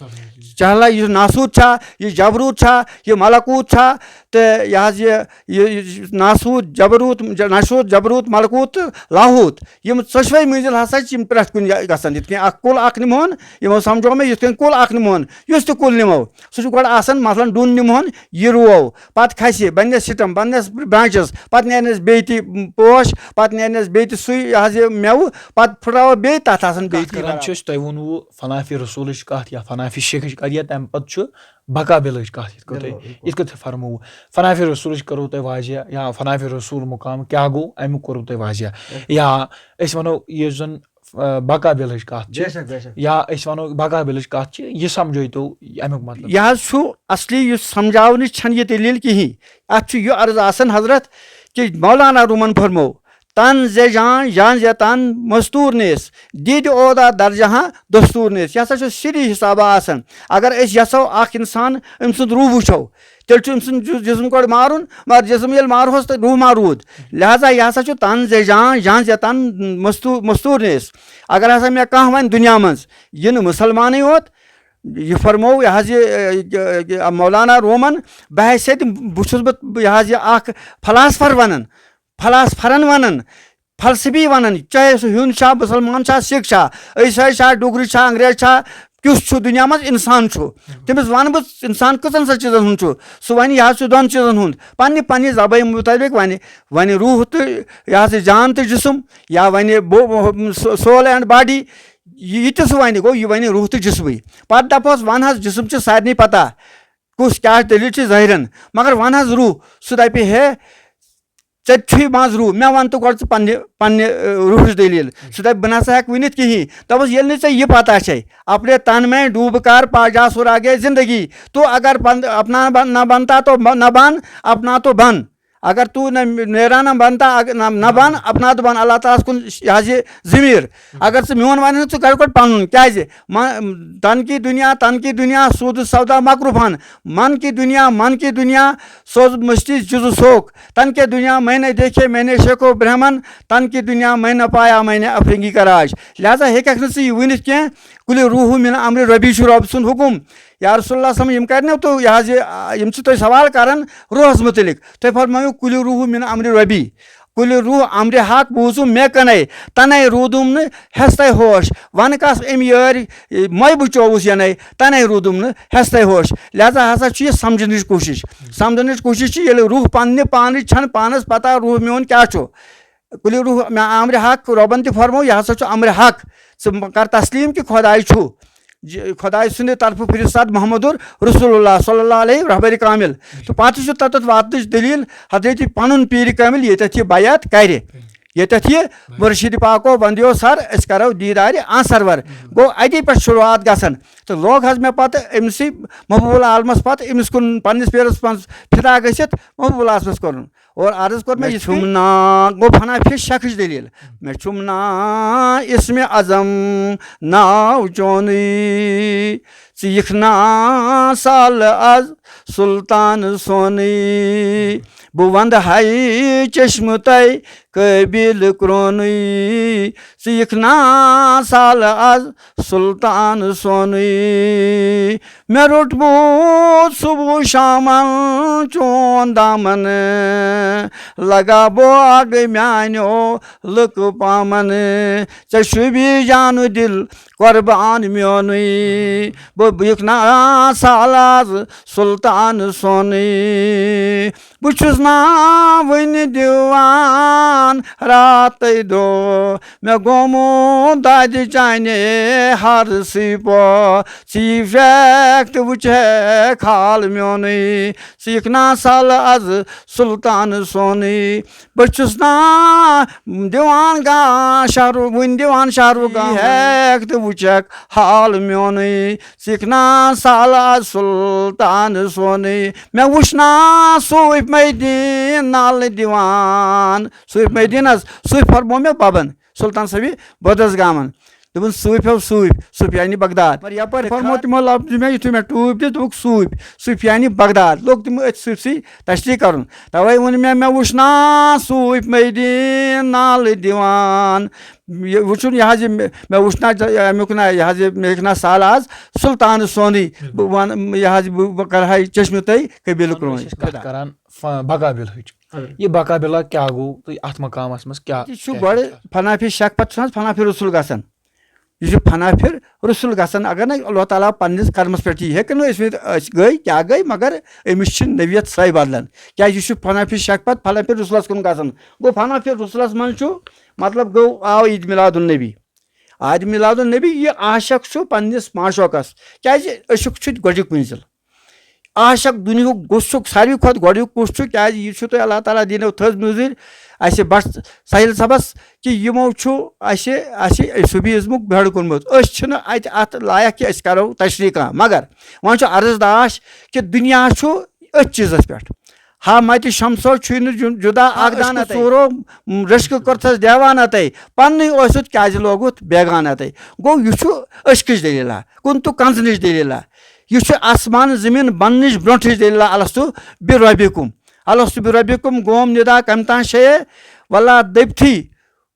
چہلہ، یُس ناسوت چھا، یہِ جبروت چھا، یہِ ملکوت چھا، تہٕ یہِ حظ یہِ، یہِ، یہِ ناسوت، جبروت، ج-، ناسوت، جبروت، ملکوت تہٕ لاہوت، یِم ژۄشوَے مٔنزِل ہسا چھِ یِم پرٛٮ۪تھ کُنہِ جایہِ گژھان۔ یِتھ کٔنۍ اکھ کُل اکھ نِمہون، یِمو سمجھو مےٚ، یِتھ کٔنۍ کُل اکھ نِمہون، یُس تہِ کُل نِمو، سُہ چھُ گۄڈٕ آسان، مثلاً، ڈوٗن نِمہون، یہِ رُوو، پتہٕ کھسہِ، بنہِ سٹم، بنس برانچز، پتہٕ نیرنس بیٚیہِ تہِ پوش، پتہٕ نیرنس بیٚیہِ تہِ سُے، یہِ حظ یہِ مٮ۪وٕ، پتہٕ پھٕٹراوو بیٚیہِ، تتھ آسان بیٚیہِ کتھ تہِ کران بران۔ چھِ أسۍ، تۄہہِ ووٚنوُ فنافی رسولٕچ کتھ یا فنافی شیخٕچ کتھ، یا تمہِ پتہٕ چھُ بقا بلٕچ کتھ، یِتھ کٔنۍ تۄہہِ، بِلکُل، بِلکُل۔ یِتھ کٔنۍ تۄہہِ فرمووُ، فنافی رسولٕچ کٔرٕو تۄہہِ واضح، یا فنافی رسول مقام کیٛاہ گوٚو، امیُک کوٚروُ تۄہہِ واضح۔ بِلکُل۔ یا أسۍ ونو یُس زن، آ، بقا بلٕچ کتھ چھِ، بے شک، بے شک۔ یا أسۍ ونو بقا بلٕچ کتھ چھِ، یہِ سمجھٲیتو امیُک مطلب۔ یہِ حظ چھُ اصلی، یُس سمجھاونٕچ چھنہٕ یہِ دٔلیٖل کِہیٖنۍ۔ اتھ چھُ یہِ عرض آسان حضرت، کہِ مولانا رومن فرمو، تن زِ جان، جان زِ تن مستور نیس، دید اودا درجہاں دستور نیس۔ یہِ ہسا چھُ سری حسابہ آسان۔ اگر أسۍ یژھو اکھ انسان، أمۍ سُنٛد روح وٕچھو، تیٚلہِ چھُ أمۍ سُنٛد جُ-، جسم گۄڈٕ مارُن، مگر جسم ییٚلہِ مارہوس تہٕ روح ما روٗد؟ لہذا یہِ ہسا چھُ تن زِ جان، جان زِ تن مستو-، مستور نیس۔ اگر ہسا مےٚ کانٛہہ ونہِ دُنیا منٛز، یہِ نہٕ مُسلمانٕے یوت، یہِ فرموو یہِ حظ یہِ، یہِ، یہِ مولانا رومن، بحیثیت بہٕ چھُس بہٕ، یہِ حظ یہِ اکھ فلاسفر ونان، فلاسفرن ونان، فلسفی ونان، چاہے سُہ ہیوٚنٛد چھا، مُسلمان چھا، سِکھ چھا، عیسائی چھا، ڈوگری چھا، انگریز چھا، کیُس چھُ دُنیا منٛز انسان چھُ، تٔمِس ونہٕ بہٕ انسان کٔژن سا چیٖزن ہُنٛد چھُ۔ سُہ ونہِ یہِ حظ چھُ دۄن چیٖزن ہُنٛد، پننہِ پننہِ زبٲنۍ مُطٲبِق ونہِ، ونہِ روح تہٕ یہِ حظ یہِ جان تہٕ جسم، یا ونہِ بو-، سو-، soul and body۔ یہِ، یہِ تہِ سُہ ونہِ، گوٚو یہِ ونہِ روح تہٕ جسمٕے۔ پتہٕ دپہوس، ون حظ، جسم چھِ سارنٕے پتہ، کُس کیٛاہ دٔلیٖل چھِ ظٲہِرن، مگر ون حظ روح، سُہ دپہِ، ہے، ژےٚ چھُے منٛز روح، مےٚ ون تہٕ گۄڈٕ ژٕ پننہِ، پننہِ، ٲ، روحٕچ دٔلیٖل۔ سُہ دپہِ، بہٕ نسا ہٮ۪کہٕ ؤنِتھ کِہیٖنۍ۔ دپس، ییٚلہِ نہٕ ژےٚ یہِ پتہ چھے، اپنے تن میں ڈوب کر پا جا سراغ زندگی۔ تو اگر بن-، اپنا بن-، نہ بنتا تو ب-، نہ بن، اپنا تو بن۔ اگر تو نہ میرا نہ بنتا، اگ-، نہ، نہ بن، اپنا تو بن۔ اللہ تعالیٰ ہس کُن یہِ حظ یہِ ضمیر۔ اگر ژٕ میون ونکھ نہٕ، ژٕ کر گۄڈٕ پنُن۔ کیازِ؟ من، تن کی دنیا، تن کی دنیا، سود سودا مکرفن۔ من کی دنیا، من کی دنیا، سوز مستی جزو سوک۔ تن کے دنیا میں نے دیکھے، میں نے شیخ و برہمن۔ تن کی دنیا میں نہ پایا، میں نے افرنگی کا راج۔ لہذا ہیٚککھ نہٕ ژٕ یہِ ؤنِتھ کینٛہہ، کُلہِ روح من امر ربی چھُ رۄب سُنٛد حُکُم۔ یا رسول اللہ صلی اللہ علیہ وسلم، یِم کَرنو تُہۍ یہِ حظ یہِ، آ، یِم چھِ تُہۍ سوال کَران روحَس مُتعلِق۔ تُہۍ فرمٲیِو، "کُلہِ روح من امرِ ربی"، کُلہِ روح امرِ حق بوٗزُم مےٚ کَنے، تَنے روٗدُم نہٕ ہٮ۪ستَے ہوش۔ وَنہٕ کَس أمۍ یٲرۍ، مۄیہِ بہٕ چووُس یَنَے، تَنے روٗدُم نہٕ ہٮ۪ستَے ہوش۔ لہذا ہسا چھُ یہِ سَمجھنٕچ کوٗشِش۔ سَمجھنٕچ کوٗشِش چھِ، ییٚلہِ روح پننہِ پانٕچ چھَنہٕ پانَس پَتہ روح میون کیٛاہ چھُ۔ کُلہِ روح مےٚ امرِ حق، رۄبن تہِ فرموو، یہِ ہسا چھُ امرِ حق۔ ژٕ کر تسلیٖم کہِ خۄداے چھُ۔ ج-، خۄداے سٕنٛدِ طرفہٕ فرستاد محمد رسول اللہ صلی اللہ علیہ رہبرِ کامل۔ تہٕ پتہٕ چھُ تتٮ۪تھ واتنٕچ دٔلیٖل حضرت پنُن پیٖرِ کامل ییٚتٮ۪تھ یہِ بیعت کرِ۔ ییٚتٮ۪تھ یہِ مُرشِدِ پاکو بندیو سر، أسۍ کرو دیٖدارِ آن سرور۔ گوٚو اتی پٮ۪ٹھ شروٗعات گژھان۔ تہٕ لوگ حظ مےٚ پتہٕ أمسٕے محبوب العالمس پتہٕ أمِس کُن پننِس پیٖرس منٛز فدا گٔژھِتھ محبوب العالمس کوٚرُن۔ اور عرض کوٚر مےٚ مےٚ یِتھ کٔنۍ چھُم ناو، گوٚو فنا فی شخص دٔلیٖل۔ مےٚ چھُم ناو اسمِ اعظم ناو چونُے، ژٕ یِکھ نا سال از سلطان سونُے۔ بہٕ ونٛدٕ ہاے چشمہٕ تۄہہِ قٲبِل کرونُے، ژٕ یِکھ نا سال از سلطان سونُے۔ مےٚ روٚٹمُت صبح شامن چون دامن، لگا بوگ میانیو لُکہٕ پامن۔ ژےٚ شوٗبی جانہٕ دِل قربان میونُے، بہٕ بہٕ یِکھ نا سال از سلطان سونُے۔ بہٕ چھُس نا وٕنہِ دِوان راتَے دۄہ، مےٚ گوٚمُت دادِ چانہِ ہرسٕے پٲٹھۍ۔ ژٕ یی پھرٛکھ تہٕ وٕچھکھ حال میونُے، ژٕ یِکھ نا سل از سلطان سونُے۔ بہٕ چھُس نا دِوان گا شہرُک، وٕنہِ دِوان شہرُک گا۔ ہٮ۪کھ تہٕ وٕچھکھ حال میونُے، ژٕ یِکھ نا سال از سلطان سونُے۔ مےٚ وُچھ نا صوٗفۍ مٔدیٖن نالہٕ دِوان۔ صوٗفۍ مٔدیٖنَس، صوٗفۍ فرمو مےٚ بَبَن، سُلطان صٲبی بٔدٕس گامَن۔ دوٚپُن، "صوٗفۍ ہو صوٗفۍ، صوٗفیانِ بغداد۔" مگر یَپٲرۍ فرمو تِمو لفظ مےٚ، یُتھُے مےٚ ٹوٗپۍ دِژ، دوٚپُکھ، "صوٗفۍ، صوٗفیانِ بغداد۔" لوٚگ تِم أتھۍ صوٗفۍ سٕے تشریح کَرُن۔ تَوَے ووٚن مےٚ، مےٚ وُچھ نا صوٗفۍ مٔدیٖن نالہٕ دِوان۔ یہِ وٕچھُن، یہِ حظ یہِ مےٚ، مےٚ وٕچھ نا اَمیُک نا، یہِ حظ یہِ مےٚ لیکھ نا سال آز سُلطان سونٕے۔ بہٕ وَنہٕ، یہِ حظ یہِ بہٕ، بہٕ کَرٕ ہا یہِ چٔشمہِ تۄہہِ قبیٖلُک اَتھ منٛز رٲنۍ۔ چھِ أسۍ کَتھ کَران ف-، بقابِلٕچ۔ یہِ بقابِلہ کیٛاہ گوٚو تہٕ اَتھ مقامَس منٛز کیٛاہ، یہِ چھُ کیٛاہ گۄڈٕ چھُ؟ فنافی شک، پَتہٕ چھُنہٕ حظ فنافی رسول گژھان۔ یہِ چھُ فنافی رسول گژھان، اگر نہٕ اللہ تعالیٰ پننِس قدمس پٮ۪ٹھ یی، ہیٚکہِ نہٕ أسۍ ؤنِتھ أسۍ گٔے کیٛاہ گٔے، مگر أمِس چھِ نوعیت سۄے بدلان۔ کیٛازِ یہِ چھُ فنافی شک پتہٕ فنافی رسولس کُن گژھان۔ گوٚو فنافی رسولس منٛز چھُ، مطلب گوٚو، آو عید میلاد النبی۔ عید میلاد النبی، یہِ عاشق چھُ پننِس معشوقس، کیٛازِ عشق چھُ گۄڈنیُک منزل۔ عاشق دُنیہُک گوٚژھ چھُ ساروی کھۄتہٕ گۄڈنیُک کُس چھُ؟ کیٛازِ یہِ چھُ تۄہہِ اللہ تعالیٰ دِنو تھٔز مُنظِر اَسہِ بٹ ساحل صٲبس، کہِ یِمو چھُ اَسہِ، اَسہِ صوفیزمُک بیڑٕ کوٚرمُت۔ أسۍ چھِنہٕ اَتہِ اَتھ لایق کہِ أسۍ کَرو تشریح کانٛہہ، مگر وۄنۍ چھُ عرض داش کہِ دُنیا چھُ أتھۍ چیٖزس پٮ۪ٹھ۔ ہا متہِ شمسو چھُے نہٕ جُ-، جُدا آ، اکھ عشقہٕ دانہ تَے۔ ژورو، م، رشکہٕ کٔرتھس دیوانہ تَے، پننُے ٲسِتھ کیٛازِ لوگُتھ بیگانہ تَے۔ گوٚو، یہِ چھُ عشقٕچ دٔلیٖلہ، کُن تہٕ کنزنٕچ دٔلیٖلہ۔ یہِ چھُ آسمان زٔمیٖن بننٕچ برونٛٹھٕچ دٔلیٖلہ، الستُ بربکم۔ الستُ بربکم گوم ندا کمہِ تام شے، ولا دٔپتھی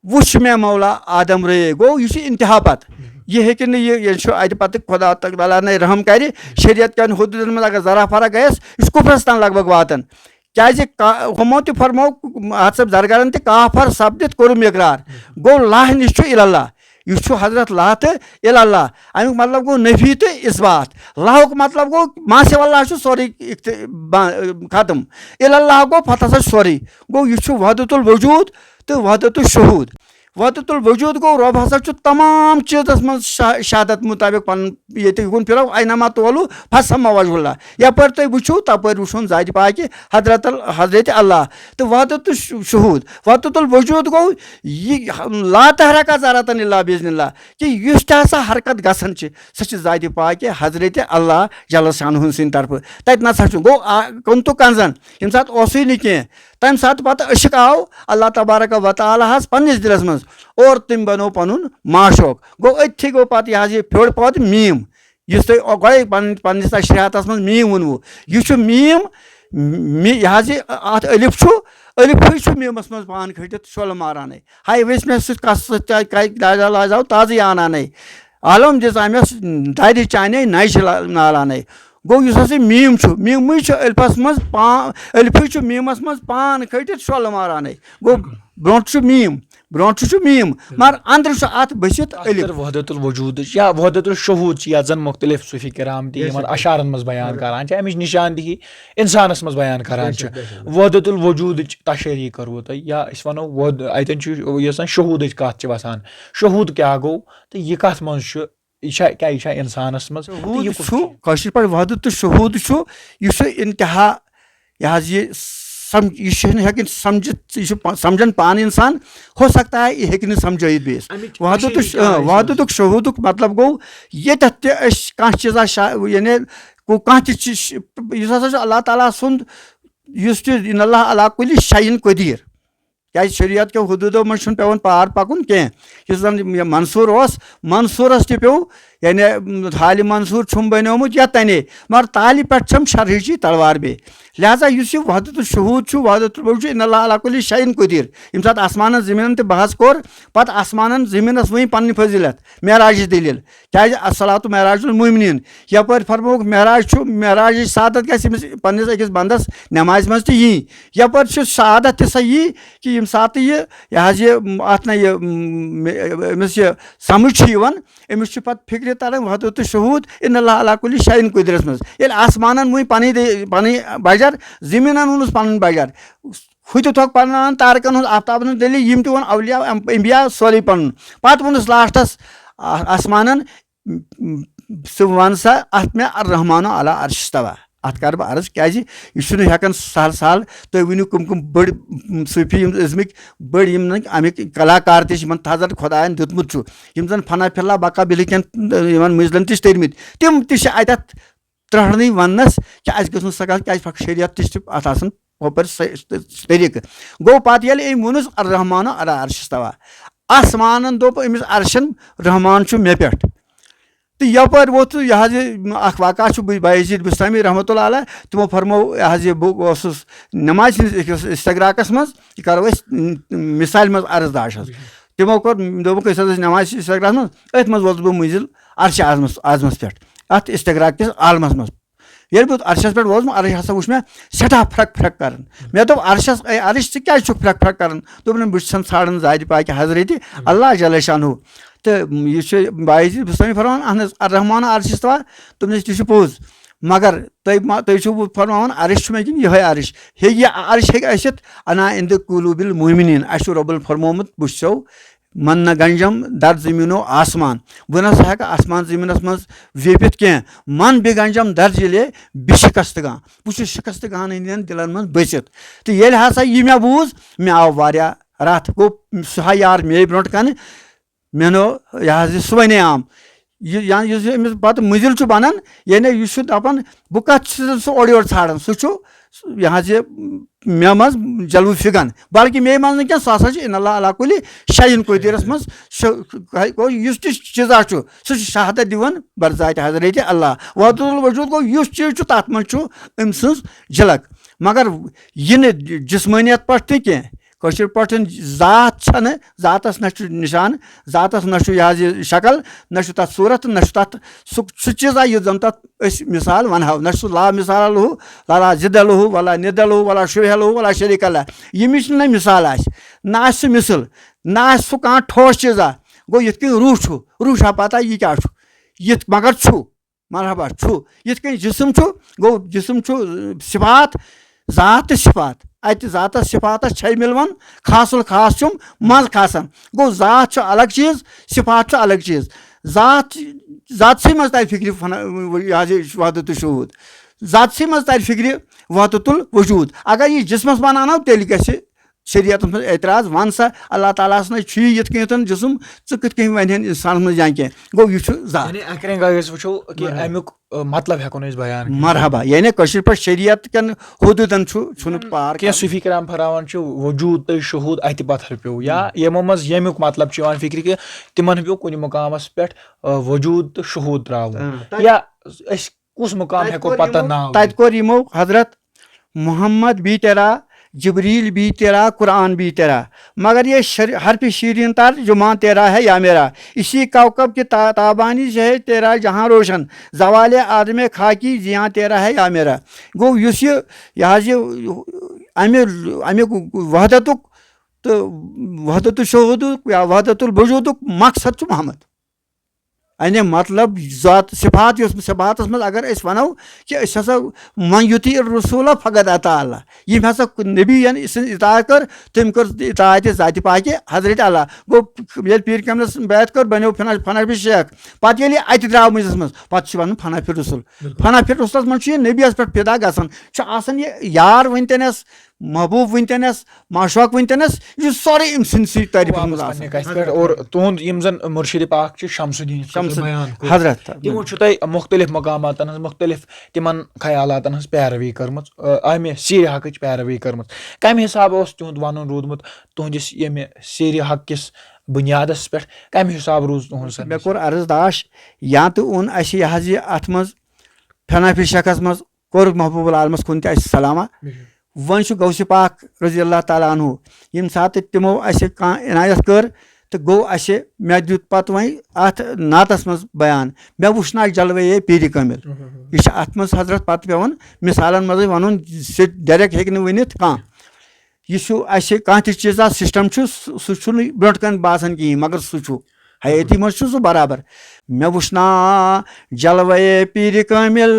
وُچھ مےٚ مولا آدم رے۔ گوٚو، یہِ چھُ انتہا پتہٕ۔ یہِ ہیٚکہِ نہٕ، یہِ، یہِ چھُ اتہِ پتہٕ خدا تعالیٰ نے رحم کرِ، شریعت کٮ۪ن حدوٗدن منٛز اگر ذرا فرق گژھِ، یہِ چھُ کُفرس تام لگ بگ واتان۔ کیٛازِ کا-، ہُمو تہِ فرمو، حضرت زرگرن تہِ، کافر سپدِتھ کوٚرُم اقرار۔ گوٚو، لاہ نِش چھُ اِلاللہ۔ یہِ چھُ حضرت لاہ تہٕ اِلاللہ۔ اَمیُک مطلب گوٚو نفی تہٕ اثبات۔ لاہُک مطلب گوٚو ما سوى اللہ چھُ سورُے اِخت-، با-، ختم۔ اِلاللہ گوٚو پتہٕ ہسا چھُ سورُے۔ گوٚو، یہِ چھُ وحدت الوجود تہٕ وحدت الشہود۔ وحدت الوجود گوٚو، رۄب ہسا چھُ تمام چیٖزس منٛز شا-، شہادت مطابق پنُن، ییٚتہِ یہِ کُن پھِرو، اینما تولو فثم وجہ اللہ۔ یپٲرۍ تُہۍ وٕچھِو، تپٲرۍ وٕچھُن ذاتِ پاکہِ حضرت ال-، حضرت اللہ۔ تہٕ وحدت الش-، شہود، وحدت الوجود گوٚو یہِ لا تحرک ذرة الا باذن اللہ، کہِ یُس تہِ ہسا حرکت گژھان چھِ، سۄ چھِ ذاتِ پاکہِ حضرت اللہ جل شانہ سٕنٛدِ طرفہٕ۔ تتہِ نسا چھُ، گوٚو، آ، کُن تہٕ کنزن ییٚمہِ ساتہٕ اوسُے نہٕ کینٛہہ، تمہِ ساتہٕ پتہٕ عشق آو اللہ تبارک و تعالیٰ ہس پننِس دِلس منٛز، اور تٔمۍ بنوو پنُن معشوق۔ گوٚو، أتھی گوٚو پتہٕ یہِ حظ یہِ پھیوٚر پٲدٕ میٖم، یُس تۄہہِ گۄڈے پنٕنۍ، پننِس اتھ شریعتس منٛز میٖم ووٚنوُ۔ یہِ چھُ میٖم، می-، یہِ حظ یہِ اتھ الف چھُ، الفٕے چھُ میٖمس منٛز پان کھٔٹِتھ شۄلہٕ مارانٕے۔ ہاے ؤسۍ مےٚ سۭتۍ کس سۭتۍ کیٛاہ، کیٛاہ داجا لاجاو تازٕ یانانٕے۔ عالم دِژ أمِس دادِ چانے نَیہِ چھِ لا-، نالانَے۔ گوٚو، یُس ہسا میٖم چھُ، میٖمٕے چھُ ألفَس منٛز پا-، ألفٕے چھُ میٖمَس منٛز پان کھٔٹِتھ شۄلہٕ مارانَے۔ گوٚو، برونٛٹھ چھُ میٖم، برونٛٹھ چھُ، چھُ میٖم، مگر أنٛدرٕ چھُ اَتھ بٔسِتھ اَتھ ألِف۔ کٔر وحدت الوجودٕچ یا وحدت الشہود چھِ، یَتھ زَن مُختٔلِف صوٗفی کرام تہِ یِمَن اشعارَن منٛز بیان کران چھِ، اَمِچ نِشاندہی اِنسانَس منٛز بیان کران چھِ۔ وحدت الوجودٕچ تشریح کٔروٕ تۄہہِ، یا أسۍ وَنو وحد-، اَتٮ۪ن چھُ یۄس زَن شہوٗدٕچ کَتھ چھِ وَسان، شہوٗد کیٛاہ گوٚو تہٕ یہِ کَتھ منٛز چھُ؟ یہِ چھا، کیٛاہ یہِ چھا اِنسانَس منٛز؟ تہٕ شہوٗد یہِ کُس چھُ، چھُ؟ کٲشِر پٲٹھۍ وحدت تہٕ شہوٗد چھُ، یہِ چھُ انتہا، یہِ حظ یہِ سم-، یہِ چھُنہٕ ہٮ۪کان سمجھِتھ، یہِ چھُ پا-، سمجھان پانہٕ اِنسان، ہو سکتا ہے یہِ ہیٚکہِ نہٕ سمجھٲیِتھ بیٚیِس۔ اَمِچ وحدت تشریح تہٕ، کیٛاہ اۭں، آسہِ؟ وحدتُک شہوٗدُک مطلب گوٚو، ییٚتٮ۪تھ تہِ أسۍ کانٛہہ چیٖزا شا-، یعنی گوٚو کانٛہہ تہِ چیٖز، یُس ہسا چھُ اللہ تعالیٰ سُنٛد، یُس تہِ ان اللہ علی کُلہِ شیء قدیر۔ کیٛازِ شریعت کیو حدوٗدو منٛز چھُنہٕ پٮ۪وان پار پَکُن کینٛہہ۔ یُس زَن یہِ منصوٗر اوس، منصوٗرَس تہِ پیوٚو، یعنی، م، حالِ منصوٗر چھُم بنیومُت یا تَنے، مگر تالہِ پٮ۪ٹھ چھَم شرحٕچی تلوار بیٚیہِ۔ لہذا یُس یہِ وحدت الشہوٗد چھُ، وحدت الوجود چھُ، ان اللہ علی کُلہِ شیء قدیر۔ ییٚمہِ ساتہٕ آسمانَن زٔمیٖنَن تہِ بحث کوٚر، پَتہٕ آسمانَن زٔمیٖنَس ؤنۍ پَنٕنۍ فضیلت، معراجٕچ دٔلیٖل۔ کیٛازِ الصلاۃ معراج المومنین۔ یپٲرۍ فرمووُکھ معراج چھُ، معراجٕچ سعادت گژھِ أمِس پننِس أکِس بندس نمازِ منٛز تہِ یِنۍ۔ یپٲرۍ چھُ سعادت تہِ سۄ یی کہِ ییٚمہِ ساتہٕ یہِ، یہِ حظ یہِ، اتھ نہ یہِ، م، أمِس یہِ سمجھ چھُ یِوان، أمِس چھُ پتہٕ فکرِ تران وحدت تہٕ شہوٗد ان اللہ علی کُلہِ شیء قدرس منٛز۔ ییٚلہِ آسمانن وُنۍ پنٕنۍ دے-، پنٕنۍ بجر، زٔمیٖنن ووٚنُس پنُن بجر، ہُہ تہِ تھوٚک پنُن تارکن ہُنٛد، آفتابن ہُنٛد دٔلیٖل، یِم تہِ ووٚن اولیاء، انبیاء سورُے پنُن۔ پتہٕ ووٚنُس لاسٹس آ-، آسمانن، م-، م-، ژٕ وَن سا اَتھ مےٚ الرحمن علی عرش استویٰ۔ اَتھ کَرٕ بہٕ عرض، کیٛازِ یہِ چھُنہٕ ہٮ۪کان سہل سہل۔ تُہۍ ؤنِو کٕم کٕم بٔڑۍ، م، صوٗفی یِم ٲسۍمٕتۍ بٔڑۍ، یِم نہٕ اَمِکۍ کلاکار تہِ چھِ، یِمَن تھزر خۄدایَن دیُتمُت چھُ، یِم زَن فنا فی اللہ بقا بِلہِ کٮ۪ن، یِمَن مٔنزلَن تہِ چھِ تٔرۍمٕتۍ، تِم تہِ چھِ اَتٮ۪تھ ترٛٹھنٕے وَننَس کہِ اَسہِ گٔژھ نہٕ سۄ کَتھ، کیٛازِ پَکھ شریعت تہِ چھِ اَتھ آسان ہُپٲرۍ سہ-، طریٖقہٕ۔ گوٚو پَتہٕ ییٚلہِ أمۍ ووٚنُس الرحمن علی عرش استویٰ، آسمانن دوٚپ أمِس عرشن، رحمان چھُ مےٚ پٮ۪ٹھ۔ تہٕ یپٲرۍ ووت یہِ حظ یہِ اکھ واقعہ چھُ بہٕ، بایزید بستامی رحمتہ اللہ علیہ، تِمو فرموو یہِ حظ یہِ بہٕ اوسُس نمازِ ہٕنٛدِس أکِس استغراقس منٛز، یہِ کرو أسۍ م-، مثالہِ منٛز عرض داش حظ۔ تِمو کوٚر، دوٚپُکھ أسۍ حظ ٲسۍ نمازِ استغراقس منٛز، أتھۍ منٛز ووتُس بہٕ مٔنزِل عرشِ اعظمس، اعظمس پٮ۪ٹھ، اتھ استغراق کِس عالمس منٛز۔ ییٚلہِ بہٕ عرشس پٮ۪ٹھ ووتُس، عرش ہسا وُچھ مےٚ سٮ۪ٹھاہ پھرٛک پھرٛک کران۔ مےٚ دوٚپ، عرشس، اے عرش، ژٕ کیٛازِ چھُکھ پھرٛک پھرٛک کران؟ دوٚپُن، بہٕ چھُسن ژھانٛڈان ذاتِ پاکہِ حضرتِ اللہ جل شانہ۔ تہٕ یہِ چھُ بایزید بستٲمی فرماوان، اہن حظ، الرحمن عرش استوا، دوٚپنس، تہِ چھُ پوٚز، مگر تُہۍ ما، تُہۍ چھِو فرماوان عرش چھُ مےٚ کِنہٕ یِہوٚے عرش؟ ہے، یہِ عرش ہیٚکہِ ٲسِتھ، انا عند قلوب المؤمنین، اسہِ چھُ رۄبن فرمومُت، بہٕ چھُسو من نہ گنجم در زمین و آسمان۔ بہٕ نہ سا ہیٚکہٕ آسمان زمینس منٛز ویپِتھ کینٛہہ۔ من بہ گنجم در دلے بہ شکستگان۔ بہٕ چھُس شکستگان ہٕنٛدٮ۪ن دلن منٛز بٔسِتھ۔ تہٕ ییٚلہِ ہسا یہِ مےٚ بوٗز، مےٚ آو واریاہ رتھ۔ گوٚو سُہ ہا یار مے برونٛٹھ کنہِ، مےٚ نو یہِ حظ یہِ سُہ ونے عام۔ یہِ، یا یُس یہِ أمِس پتہٕ مٔنزِل چھُ بنان، یعنی یہِ چھُ دپان، بہٕ کتھ چھُس سُہ اورٕ یورٕ ژھانڈان، سُہ چھُ یہِ حظ یہِ مےٚ منٛز جلوٕ فِگان، بلکہِ مے منٛز نہٕ کینٛہہ، سُہ ہسا چھُ ان اللہ علی کل شیء قدیرس منٛز۔ سُہ گوٚو یُس تہِ چیٖزا چھُ، سُہ چھُ شہادت دِوان بر ذاتِ حضرت اللہ۔ وحدت الوجود گوٚو یُس چیٖز چھُ، تتھ منٛز چھُ أمۍ سٕنٛز جھلک۔ مگر یہِ نہٕ جسمٲنیت پٲٹھۍ تہِ کینٛہہ، کٲشِر پٲٹھۍ ذات چھنہٕ، ذاتس نہ چھُ نشان، ذاتس نہ چھُ یہِ حظ یہِ شکل، نہ چھُ تتھ صورت، نہ چھُ تتھ سُہ، سُہ چیٖزا یُتھ زن تتھ أسۍ مثال ونہو، نہ چھُ سُہ لا مثال لہو، ولا ضد لہو، ولا ند لہو، ولا شبیہ لہو، ولا شریک لہ۔ ییٚمِچ نہٕ مثال آسہِ، نہ آسہِ سُہ مثل، نہ آسہِ سُہ کانٛہہ ٹھوس چیٖزا۔ گوٚو یِتھ کٔنۍ روح چھُ، روح چھا پتہ یہِ کیٛاہ چھُ؟ یِتھ مگر چھُ، مرحبا، چھُ۔ یِتھ کٔنۍ جسم چھُ، گوٚو جسم چھُ، اہ، صفات، ذات تہٕ صفات۔ اتہِ ذاتس صفاتس چھے مِلوان خاص الخاص چھُم منٛز کھسان۔ گوٚو ذات چھُ الگ چیٖز، صفات چھُ الگ چیٖز۔ ذات، ذاتسٕے منٛز ترِ فکرِ فنا-، یہِ حظ یہِ وحدت الشہود۔ ذاتسٕے منٛز ترِ فکرِ وحدت الوجود۔ اگر یہِ جسمس بناونو، تیٚلہِ گژھِ شریعتس منٛز اعتراض، ون سا، اللہ تعالیٰ ہس نَے چھُ یہِ یِتھ کٔنۍ یوتن جسم، ژٕ کِتھ کٔنۍ ونہِ ہن انسانس منٛز یا کینٛہہ؟ گوٚو یہِ چھُ ذات۔ یعنی اکھ رنٛگا أسۍ وٕچھو کہِ مرحبا۔ امیُک، ٲ، مطلب ہٮ۪کو نہٕ أسۍ بیان کٔرِتھ۔ مرحبا، یعنی کٲشِر پٲٹھۍ شریعت کٮ۪ن حدوٗدن چھُ، چھُنہٕ پار کینٛہہ۔ کران۔ صوٗفی کرام فرماوان چھُ وجوٗد تہٕ شہوٗد اتہِ پتھر پیوٚو، یا یِمو منٛز ییٚمیُک مطلب چھُ یِوان فکرِ کہِ تِمن پیوٚو کُنہِ مقامس پٮ۪ٹھ، ٲ، وجوٗد تہٕ شہوٗد تراوُن۔ اۭں، تتہِ یا أسۍ کُس مقام تتہِ ہٮ۪کو کوٚر پتہ یِمو، ناو تتہِ دِتھ؟ کوٚر یِمو حضرت محمد بھی تیرا، جبریل بھی تیرا، قرآن بھی تیرا، مگر یہ شر-، حرف شیرین ترجمان تیرا ہے یا میرا۔ اسی کوكب كے تا-، تابانی سے ہے تیرا جہاں روشن، زوال آدم خاکی زیاں تیرا ہے یا میرا۔ گوٚو یُس یہِ، یہِ حظ یہِ اَمہِ، اَمیُک وحدتُک تہٕ وحدت شہودُک یا وحدت الوجودُک مقصد چھُ محمد۔ یعنی مطلب ذات صفات، یۄس صفاتس منٛز اگر أسۍ ونو کہِ أسۍ ہسا، من یطیع الرسول فقد اطاع اللہ، ییٚمۍ ہسا نبی یَن سٕنٛز اطاعت کٔر، تٔمۍ کٔر اطاعت ذاتِ پاکہِ حضرت اللہ۔ گوٚو ییٚلہِ پیٖر کاملس بیعت کٔر، بنیو فنا-، فنا شیخ، پتہٕ ییٚلہِ یہِ اتہِ درٛاو مٔنٛزِس منٛز، پتہٕ چھُ ونان فنا فی رسول۔ بِلکُل۔ فنا فی رسولس منٛز چھُ یہِ نبیس پٮ۪ٹھ فدا گژھان، چھُ آسان یہِ یار وٕنتٮ۪نس، محبوب وٕنتٮ۪نس، معشوق وٕنتٮ۪نس، یہِ چھُ سورُے أمۍ سٕنٛدسٕے تعریٖفس منٛز واپس آسان۔ پننہِ کتھِ پٮ۪ٹھ، اور تُہُنٛد یِم زن مرشد پاک چھِ شمس الدین، یُس تۄہہِ شمس بیان کوٚر، حضرت۔ تِمو چھُ تۄہہِ مختلف مقاماتن ہٕنٛز، مختلف تِمن خیالاتن ہٕنٛز پیروی کٔرمٕژ، آ، امہِ سیرِ حقٕچ پیروی کٔرمٕژ۔ کمہِ حسابہٕ اوس تِہُنٛد ونُن روٗدمُت تُہنٛدِس ییٚمہِ سیرِ حق کِس بُنیادس پٮ۪ٹھ؟ کمہِ حسابہٕ روٗز تُہُنٛد سن؟ مےٚ کوٚر عرض داش، یا تہٕ اوٚن اسہِ یہِ حظ یہِ اتھ منٛز فنا فی شیخس منٛز کوٚر محبوب العالمس کُن تہِ اسہِ سلامہ۔ بِلکُل۔ وۄنۍ چھُ غوث پاک رضی اللہ تعالیٰ عنہ، ییٚمہِ ساتہٕ تِمو اسہِ کانٛہہ عنایت کٔر تہٕ گوٚو اسہِ، مےٚ دیُت پتہٕ وۄنۍ اتھ نعتس منٛز بیان، مےٚ وُچھ نہ جلوے پیٖرِ کٲمِل۔ اہم۔ یہِ چھُ اتھ منٛز حضرت پتہٕ پٮ۪وان مثالن منٛزٕے ونُن، سُہ direct ہیٚکہِ نہٕ ؤنِتھ کانٛہہ۔ یہِ چھُ اسہِ کانٛہہ تہِ چیٖزا system چھُ، سُہ، سُہ چھُنہٕ برونٛٹھ کَنہِ باسان کِہیٖنۍ، مگر سُہ چھُ۔ حیٲتی منٛز چھُ سُہ برابر۔ مےٚ وٕچھنا جلوے پیٖرِ کٲمِل،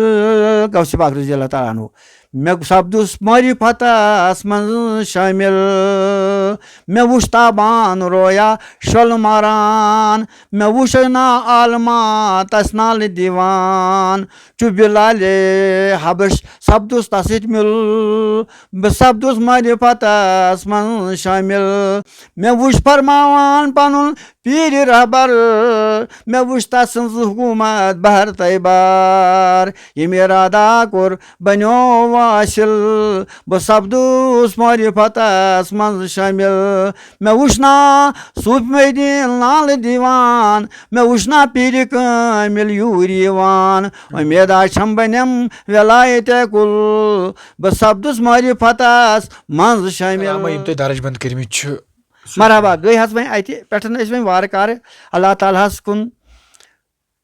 غوث پاک رضی اللہ تعالیٰ عنہ۔ مےٚ سپدُس معرفتس منٛز شٲمِل۔ مےٚ وٕچھ تابان رویا شۄل ماران۔ مےٚ وٕچھ نا عالما تس نالہٕ دِوان۔ چھُ بلالِ حبش سپدُس تس سۭتۍ مِل۔ بہٕ سپدُس معرفتس منٛز شٲمِل۔ مےٚ وُچھ فرماوان پنُن پیٖرِ رہبر، مےٚ وُچھ تسٕنٛز حکوٗمت بحر طیبار۔ ییٚمۍ ارادہ کوٚر بنیو واصل، بہٕ سپدُس معرفتس منٛز شٲمِل۔ کامل۔ مےٚ وُچھ نا صوٗفۍ محی الدیٖن نالہٕ دِوان، مےٚ وُچھ نا پیٖرِ کامل یوٗرۍ یِوان۔ اُمیدا چھم بنیم ولایت کُل، بہٕ سپدُس معرفتس منٛز شٲمِل۔ کلامہ یِم تۄہہِ درج بند کٔرمٕتۍ چھِ۔ مرحبا، گٔے حظ وۄنۍ اتہِ پٮ۪ٹھ ٲسۍ وۄنۍ وارٕ کارٕ اللہ تعالیٰ ہس کُن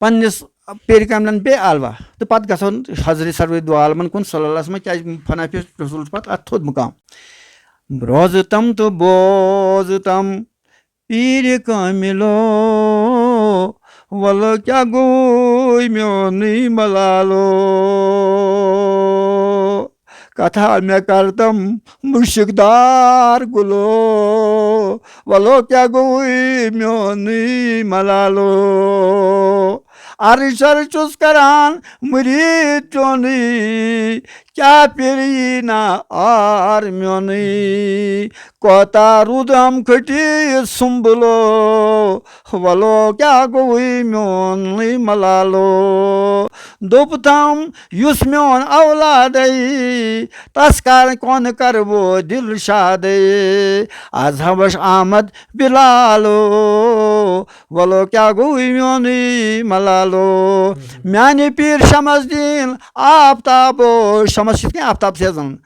پننِس پیرِ کاملن بے علاوہ، تہٕ پتہٕ گژھو حضرت سرور دو عالمن کُن صلی اللہ علیہ وسلم، کیازِ فنا پیش رسول چھُ پتہٕ اتھ تھوٚد مقام۔ روزتم تہٕ بوزتم پیرِ کاملو، ولو کیٛاہ گوٚوُے میونُے ملالو۔ کتھا مےٚ کرتم مُشک دار گُلو، ولو کیٛاہ گوٚوُے میونُے ملالو۔ عرض شرط چھُس کران مُریٖد چونُے، کیٛاہ پیٚیہِ نا عار میونُے۔ کوتاہ روٗدم کھٔٹِتھ سُمبلو، ولو کیٛاہ گوٚوُے میونُے ملالو۔ دوٚپتم یُس میون اولادے، تس کر کون کرٕ بہٕ دِل شادے۔ از ہا وٕچھ آمد بلالو، ولو کیٛاہ گوٚوُے میونُے ملالو۔ میانہِ پیٖر شمس دیٖن آفتابو، شمس چھِ یِتھ کٔنۍ آفتاب سیزان،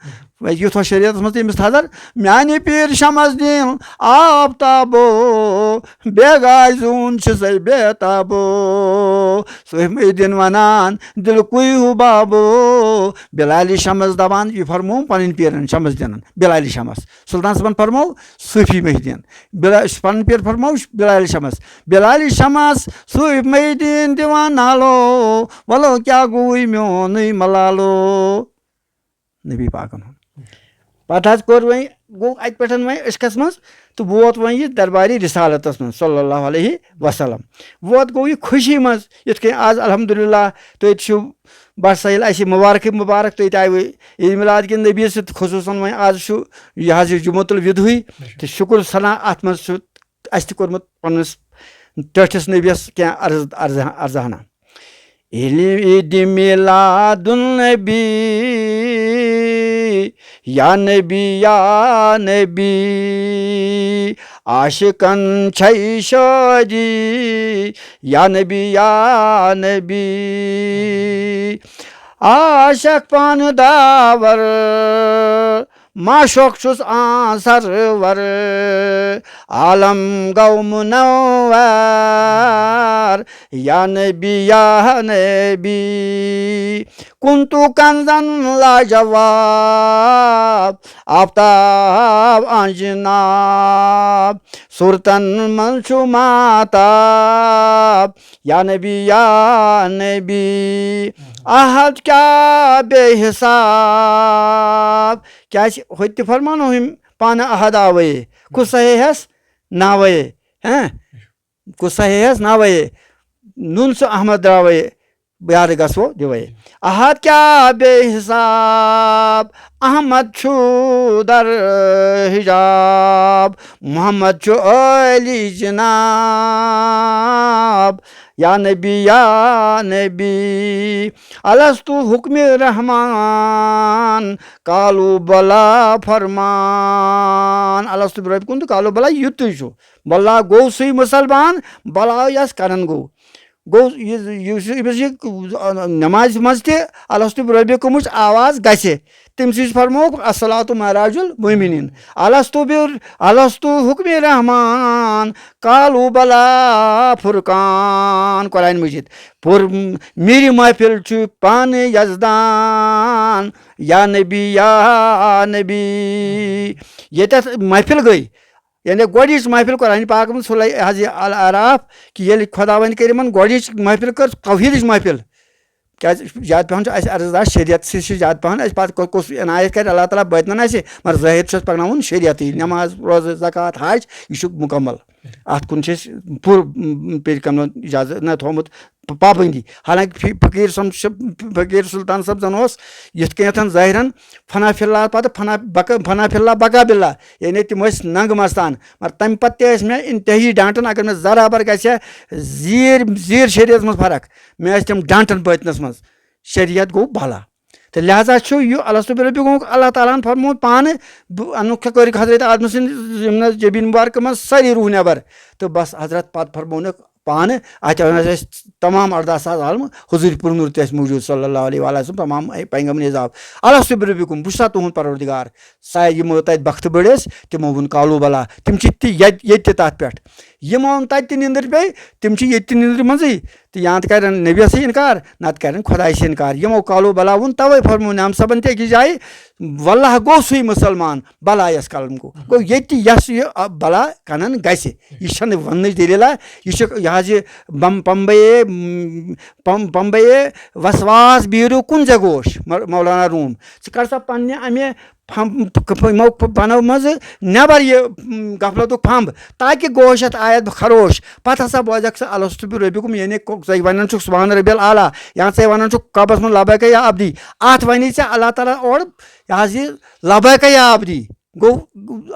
یُتھ ہا شریعتس منٛز تٔمِس تھزر۔ میانہِ پیٖر شمس دیٖن آفتابو، بے گاے زوٗن چھُ سَے بے تابو۔ صوٗفۍ محی الدیٖن ونان دِل کُے ہُہ بابو۔ بلالِ شمس دپان، یہِ فرمووُم پنٕنۍ پیٖرن شمس دیٖنن، بلالِ شمس۔ سلطان صٲبن فرموو صوٗفی محی الدیٖن۔ بلا-، پنٕنۍ پیر فرموو بلالِ شمس۔ بلالِ شمس، صوٗفی محی الدیٖن دِوان نالو، ولو کیٛاہ گوٚوُے میونُے ملالو۔ نبی پاکن ہُنٛد۔ پتہٕ حظ کوٚر وۄنۍ، گوٚو اتہِ پٮ۪ٹھ وۄنۍ عشقس منٛز تہٕ ووت وۄنۍ یہِ دربارِ رسالتس منٛز صلی اللہ علیہ وسلم۔ ووت گوٚو یہِ خوشی منٛز، یِتھ کٔنۍ آز الحمدللہ تُہۍ تہِ چھِو بٹ سہیل اسہِ مبارکٕے مبارک، تُہۍ تہِ آیوٕ عید میلاد کہِ نبی سۭتۍ، خصوٗصاً وۄنۍ آز چھُ یہِ حظ یہِ جمعۃ الوداعٕے، تہٕ شُکر ثنا اتھ منٛز چھُ اسہِ تہِ کوٚرمُت پننِس ٹٲٹھِس نبیَس کینٛہہ عرض، عرض، عرضہنا۔ ییٚلہِ عید میلاد النبی، یا نبی، یا نبی، عاشقن چھے شٲدی، یا نبی، یا نبی۔ عاشق پانہٕ داور، معشوق چھُس آن سرور، عالم گوٚو منور، یا نبی، یا نبی۔ کنتو کنزن لاجواب، آفتاب آن جناب، صورتن منٛز چھُ ماتاب، یا نبی، یا نبی۔ احد کیٛاہ بے حساب، کیٛازِ ہوٚتہِ تہِ فرمانو أمۍ پانہٕ احد آوے، کُس صحیح ہس ناوے، ہاں؟ کُس صحیح ہس ناوے، نوٗن سُہ احمد درٛاوے، یاد گژھو دِوے۔ احد کیٛاہ بے حساب، احمد چھُ در حجاب، محمد چھُ عٲلی جناب، یا نبی، یا نبی۔ الستو حکمِ رحمان، قالو بلا فرمان۔ الستو بربکم تہٕ قالو بلا، یُتُے چھُ۔ بلا گوٚو سُے مُسلمان، بلا یس کران گوٚو۔ گوٚو یہِ، یُس، یُس یہِ نمازِ منٛز تہِ الستو بربکمٕچ آواز گژھِ، تٔمۍ سٕے فرمووُکھ الصلاۃ معراج المومنین۔ الستو بر-، الستو حکمِ رحمان، قالو بلا فرقان۔ قرآن مجید پوٚر، میٖرِ محفل چھُ پانہٕ یزدان، یا نبی، یا نبی۔ ییٚتٮ۪تھ محفل گٔے، یعنی گۄڈٕنِچ محفل قرآن پاک منٛز سُلے حظ یہِ الاعراف، کہِ ییٚلہِ خۄداوندِ کٔرِمن گۄڈٕنِچ محفل کٔر توحیٖدٕچ محفل۔ کیٛازِ زیادٕ پہن چھُ اَسہِ عرض دار شریعت سۭتۍ چھُ زیادٕ پہن اَسہِ پَتہٕ کۄ-، کُس عنایت کَرِ اللہ تعالیٰ بٲطنَن اَسہِ، مگر ظٲہِر چھُ اَسہِ پَکناوُن شریعتٕے، نٮ۪ماز، روزٕ، زکوٰۃ، حج، یہِ چھُ مُکمل۔ اَتھ کُن چھِ أسۍ پوٗرٕ، م، پیرِ کملن اجازت نہ تھوٚومُت، پ-، پابندی۔ حالانکہ فی-، فقیٖر صٲب چھِ، فقیٖر سلطان صٲب زَن اوس یِتھ کٔنٮ۪تھ ظٲہِرَن فنا فی اللہ پَتہٕ فنا بقا، فنا فی اللہ بقا باللہ، یعنی تِم ٲسۍ ننٛگ مستان۔ مگر تَمہِ پَتہٕ تہِ ٲسۍ مےٚ انتہٲیی ڈانٹان، اگر مےٚ ذرا بر گژھِ ہا زیٖر، زیٖر شریعتس منٛز فرق، مےٚ ٲسۍ تِم ڈانٹان باطنس منٛز۔ شریعت گوٚو بلا۔ تہٕ لہذا چھُ یہِ الستُ بربکم، اللہ تعالیٰ ہن فرموو پانہٕ، بہٕ انُکھ کٔرِکھ حضرت آدم سٕنٛدِ یِم نہ جبین مبارکہٕ منٛز سٲری روح نٮ۪بر۔ تہٕ بس حضرت پتہٕ فرموونکھ پانہٕ، اتھ ونان ٲسۍ تمام اردہ ساس عالم حضور پُرنور تہِ ٲسۍ موجود صلی اللہ علیہ وآلہ وسلم، تمام پیغمبر نظام۔ الستُ بربکم، بہٕ چھُسا تُہُنٛد پروردگار؟ سا یِمو تتہِ بختہٕ بٔڑۍ ٲسۍ، تِمو ووٚن قالوا بلی، تِم چھِ تہِ ییٚتہِ ییٚتہِ تہِ تتھ پٮ۪ٹھ۔ یِمو ووٚن تتہِ تہِ نِندٕر پیٚیہِ، تِم چھِ ییٚتہِ تہِ نِندرِ منٛزٕے۔ تہٕ یا تہٕ کرن نبیَسٕے انکار، نتہٕ کرن خۄدایسٕے انکار۔ یِمو قالوا بلی ووٚن، توے فرموو نعم صٲبن تہِ أکِس جایہِ، واللہ گوٚو سُے مُسلمان، بلا یس قلم گوٚو۔ گوٚو ییٚتہِ تہِ یس یہِ، آ، بلا کنن گژھِ۔ یہِ چھنہٕ وننٕچ دٔلیٖلہ، یہِ چھُ یہِ حظ یہِ بم-، پمبے، م، پم-، پمبے وسواس بیٖرو کُن ژےٚ گوش، مو-، مولانا روم۔ ژٕ کر سا پننہِ امہِ پھم-، پھم-، یِمو پھنو منٛزٕ نٮ۪بر یہِ، م، غفلتُک پھمب، تاکہِ گوش یتھ آیت خروش۔ پتہٕ ہسا بوزکھ ژٕ الستُ بربکم، یعنی کو-، ژٕ ونان چھُکھ سبحان ربی الاعلیٰ، یا ژٕ ونان چھُکھ قبس منٛز لبیک یا عبدی۔ اتھ ونی ژےٚ اللہ تعالیٰ اورٕ، یہِ حظ یہِ لبیک یا عبدی۔ گوٚو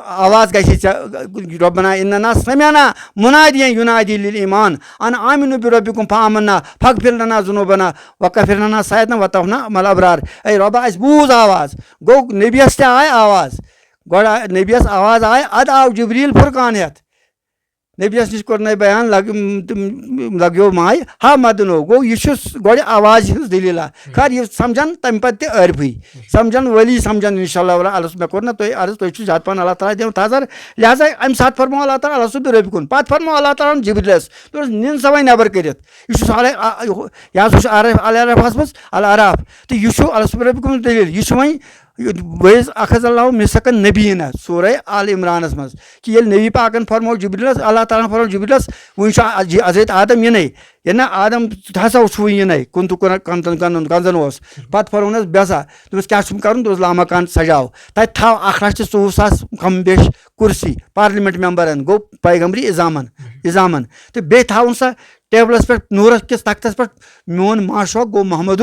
آواز گژھِ ژےٚ، ربنا اننا سمعنا منادیا ینادی للایمان ان آمنوا بربکم فآمنا فاغفر لنا ذنوبنا وکفر عنا سیئاتنا وتوفنا مع الابرار۔ اے رۄبا، اسہِ بوٗز آواز۔ گوٚو نبیَس تہِ آے آواز۔ گۄڈٕ آے، نبیَس آواز آے، ادٕ آو جبریل فرقان ہٮ۪تھ۔ نبیَس نِش کوٚر نَے بیان، لگ-، تِم لگیو ماے، ہا مدنو۔ گوٚو یہِ چھُ س-، گۄڈٕ آوازِ ہٕنٛز دٔلیٖلہ۔ خیر، یہِ سمجھن تَمہِ پتہٕ تہِ عٲرفٕے۔ سمجھن وٲلی سمجھن، انشاءاللہ ولا عرض، مےٚ کوٚر نہ تۄہہِ عرض، تُہۍ چھِو زیادٕ پہن اللہ تعالیٰ دِوان تھزر۔ لہذا اَمہِ ساتہٕ فرموو اللہ تعالیٰ الستُ بربکم۔ پتہٕ فرموو اللہ تعالیٰ ہن جبریلس، دوٚپُس، نِن سا وۄنۍ نٮ۪بر کٔرِتھ۔ یہِ چھُ سہلٕے، آ، یہِ ہُہ-، یہِ حظ چھُ عرف، الاعراف حظ منٛز، الاعراف۔ تہٕ یہِ چھُ الستُ بربکم ہٕنٛز دٔلیٖل۔ یہِ چھُ وۄنۍ، وَإِذْ أَخَذَ اللَّهُ مِيثَاقَ النَّبِيِّينَ، سورہ آل عمرانس منٛز، کہِ ییٚلہِ نبی پاکن فرموو جبریلس، اللہ تعالیٰ ہن فرموو جبریلس، وۄنۍ چھُ آ-، جی-، حضرت آدم یِنَے، یہِ نہ آدم ہسا چھُ وۄنۍ یِنَے، کُن تہٕ کُن، کن-، کن-، کنزن اوس۔ پتہٕ فرمونس، بیٚہہ سا، دوٚپُس، کیٛاہ چھُم کرُن؟ دوٚپُس، لامکان سجاو، تتہِ تھاو اکھ لچھ تہٕ ژوٚوُہ ساس کم بیش کرسی پارلیمنٹ ممبرن، گوٚو پیغمبری عظامن، عظامن، تہٕ بیٚیہِ تھاوُن سا ٹیبلس پٮ۪ٹھ نوٗرس کِس تختس پٮ۪ٹھ میون معشوق گوٚو محمد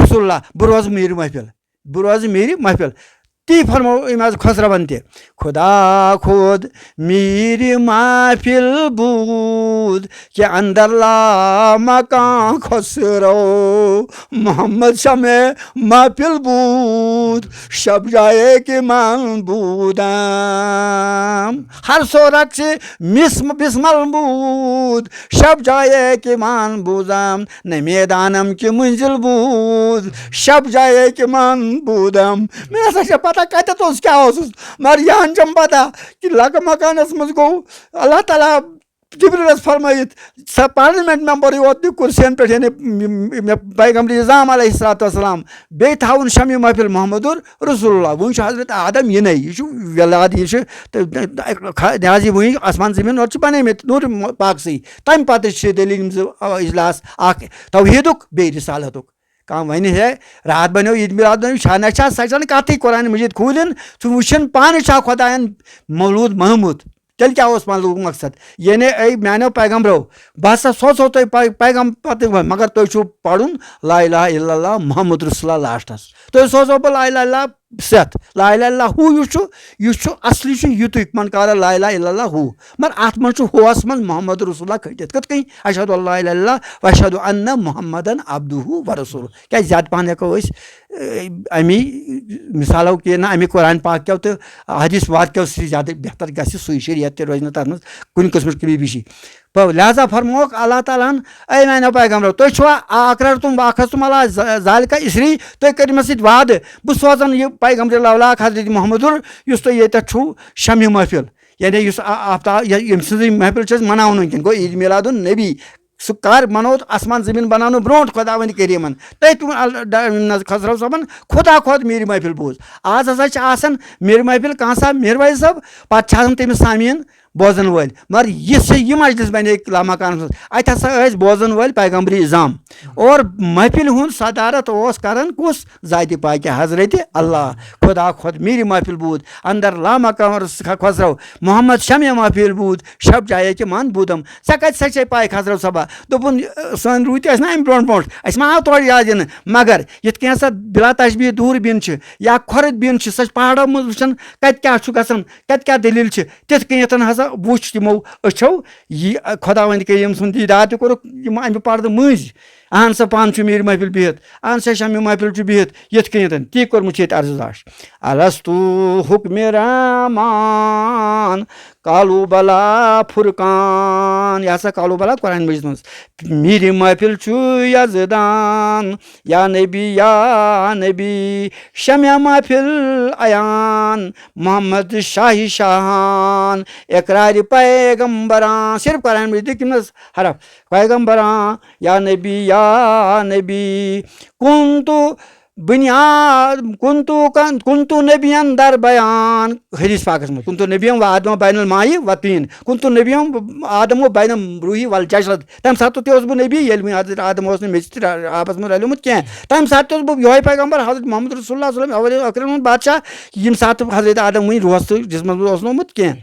رسول اللہ، بہٕ روزٕ میٖر محفل۔ بہٕ روزٕ میٖرِ محفل۔ تی فرموو أمۍ حظ خسروَن تہِ، خدا خود میٖرِ محفل بود کہ اندر لامکان خسرو محمد شمع محفل بود، شب جایے کہ من بودم ہر سو رقص مس-، بسمل بود، شب جایے کہ من بودم نہ میدانم کہ منزل بود، شب جایے کہ من بودم۔ مےٚ نہ سا چھےٚ پتہ کتٮ۪تھ اوس، کیٛاہ اوسُس، مگر یہِ ہن چھم پتہ کہِ لکہٕ مکانس منٛز گوٚو اللہ تعالیٰ جبریلس فرمٲیِتھ، سۄ پارلیمنٹ ممبرٕے یوت نہٕ کرسین پٮ۪ٹھ، یعنی یِم، یِم، مےٚ پیغمبر نظام علیہ الصلوۃ والسلام، بیٚیہِ تھاوُن شمع محفل محمد رسول اللہ۔ وۄنۍ چھُ حضرت آدم یِنَے، یہِ چھُ ولاد، یہِ چھُ تہٕ، تہٕ، خ-، یہِ حظ یہِ وٕنہِ آسمان زٔمیٖن اورٕ چھِ بنٲومٕتۍ نوٗرِ پاکسٕے۔ تَمہِ پتہٕ چھِ دٔلیٖل یِم زٕ، آ، اجلاس، اکھ توحیٖدُک، بیٚیہِ رسالتُک۔ کانٛہہ وَنہِ ہے، راتھ بنیو عید میٖلاد النبی، چھا نہ چھا، سۄ چھَنہٕ کَتھٕے۔ قرآن مجید کھوٗلِن، ژٕ وٕچھِن پانہٕ چھا خۄدایَن مولوٗد منومُت۔ تیٚلہِ کیٛاہ اوس منومُت مقصد؟ یعنی اے میٛانیو پیغمبرو، بہٕ ہسا سوزہو تۄہہِ پے-، پیغام پتہٕ وۄنۍ، مگر تُہۍ چھُو پَرُن لا الہ الا اللہ محمد رسول اللہ لاسٹَس۔ تُہۍ سوزہو بہٕ لا الہ الا اللہ سٮ۪تھ۔ لا الہ الا اللہ ہو یُس چھُ، یُس چھُ اصلی چھُ یُتُے، من قال لا الہ الا اللہ ہو۔ مگر اَتھ منٛز چھُ ہوس منٛز محمد رسول اللہ کھٔٹِتھ۔ کِتھ کٔنۍ؟ اشہد ان لا الہ الا اللہ و اشہد ان محمدن عبدہ و رسول۔ کیٛازِ زیادٕ پہن ہٮ۪کو أسۍ، اے، اَمی مثالو کہِ نہ اَمی قرآن پاک کیو تہٕ حدیث مبارک کیو سۭتۍ زیادٕ بہتر گژھِ، سُے شریعت تہِ روزِ نہٕ تَتھ منٛز کُنہِ قٕسمٕچ کمی بیشی۔ پو-، لہذا فرمووُکھ اللہ تعالیٰ ہن، اے میانیو پیغمبرو، تُہۍ چھِوا اقررتم واقررتم علی ذ-، ذالک اصری، تُہۍ کٔرِو مےٚ سۭتۍ وعدٕ، بہٕ سوزن یہِ پیغمبر لولاک حضرت محمد، یُس تُہۍ ییٚتٮ۪تھ چھُو شمہِ محفل، یعنی یُس آ-، آفتاب، یا ییٚمہِ سٕنٛزٕے محفل چھِ أسۍ مناونہٕ وٕنکیٚن، گوٚو عید میلاد النبی، سُہ کر منوو آسمان زٔمیٖن بناونہٕ برونٛٹھ خۄداوندِ کریٖمن۔ تٔتھۍ ووٚن ال-، ڈ-، نظ-، خسرو صٲبن، خۄدا خۄد میٖر محفل بوز۔ آز ہسا چھِ آسان میٖر محفل کانٛہہ سا میٖر وحید صٲب، پتہٕ چھِ آسان تٔمِس سامعیٖن بوزن وٲلۍ۔ مگر یہِ چھِ، یہِ مجلس بنے لامکانس منٛز۔ اتہِ ہسا ٲسۍ بوزن وٲلۍ پیغمبری عظام۔ اور محفل ہُنٛد صدارت اوس کران کُس؟ ذاتِ پاکہِ حضرت اللہ۔ خۄدا خۄد میٖر محفل بود، اندر لامکان خسرو، محمد شمع محفل بود، شب جایے کہ من بودم۔ ژےٚ کتہِ سا چھے پاے خسرو صٲبا؟ دوٚپُن، سٲنۍ روٗدۍ تہِ ٲسۍ نہ امہِ برونٛٹھ برونٛٹھ، اسہِ ما آو تورٕ یاد یِنہٕ، مگر یِتھ کٔنۍ ہسا بلا تشبیہ دوٗر بین چھِ یا کھۄرٕد بین چھِ، سۄ چھِ پہاڑو منٛز وٕچھان کتہِ کیٛاہ چھُ گژھان، کتہِ کیٛاہ دٔلیٖل چھِ، تِتھ کٔنٮ۪تھ ہسا تہٕ وُچھ تِمو أچھو یہِ خۄداوند کریم سُنٛد دیٖدار تہِ کوٚرُکھ یِمو اَمہِ پردٕ مٔنٛزۍ۔ اہن سا، پانہٕ چھُ میٖر محفل بِہِتھ، اہن سا، شمہِ محفل چھُ بِہِتھ، یِتھ کٔنٮ۪تھ تی کوٚرمُت چھُ ییٚتہِ عرض داش۔ الستو حکمران، کالو بلا فرقان، یہِ ہسا کالو بلا قرآن مجیدس منٛز۔ میٖر محفل چھُ یزدان، یا نبی، یا نبی، شمع محفل عیان، محمد شاہی شاہان، اقرار پیغمبران۔ صرف قرآن مجید کِنس حرف؟ پیغمبران، یا نبی، یا نبی، کنتو بنیاد، کنتو کن-، کنتو نبیان در بیان۔ حدیث پاکس منٛز، کنتو نبیان و آدم بین المائی و طین، کنتو نبیان آدم و بین روحی والجسد۔ تمہِ ساتہٕ تہِ اوسُس بہٕ نبی، ییٚلہِ وۄنۍ حضرت آدم اوس نہٕ میٚژِ تہٕ آبس منٛز رلیومُت کینٛہہ۔ تمہِ ساتہٕ تہِ اوسُس بہٕ یِہوے پیغمبر حضرت محمد رسول اللہ صلی اللہ علیہ وسلم، اولین ٲخرین ہُنٛد بادشاہ، ییٚمہِ ساتہٕ حضرت آدم وُنہِ روحس تہٕ جسمس منٛز اوس نہٕ آمُت کینٛہہ۔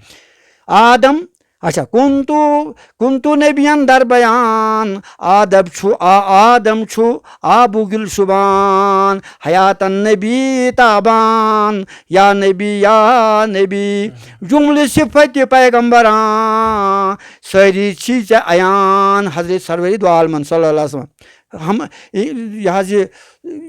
آدم، اچھا، کنتو، کنتو نبیان در بیان، آدم چھُ، آ-، آدم چھُ آبُک گُلشُبان، حیاتن نبی تابان، یا نبی، یا نبی، جملہٕ صفت پیغمبران، سٲری چھی ژےٚ عیان۔ حضرت سرور دو عالمن صلی اللہ علیہ وسلم۔ ہم، یہِ حظ یہِ،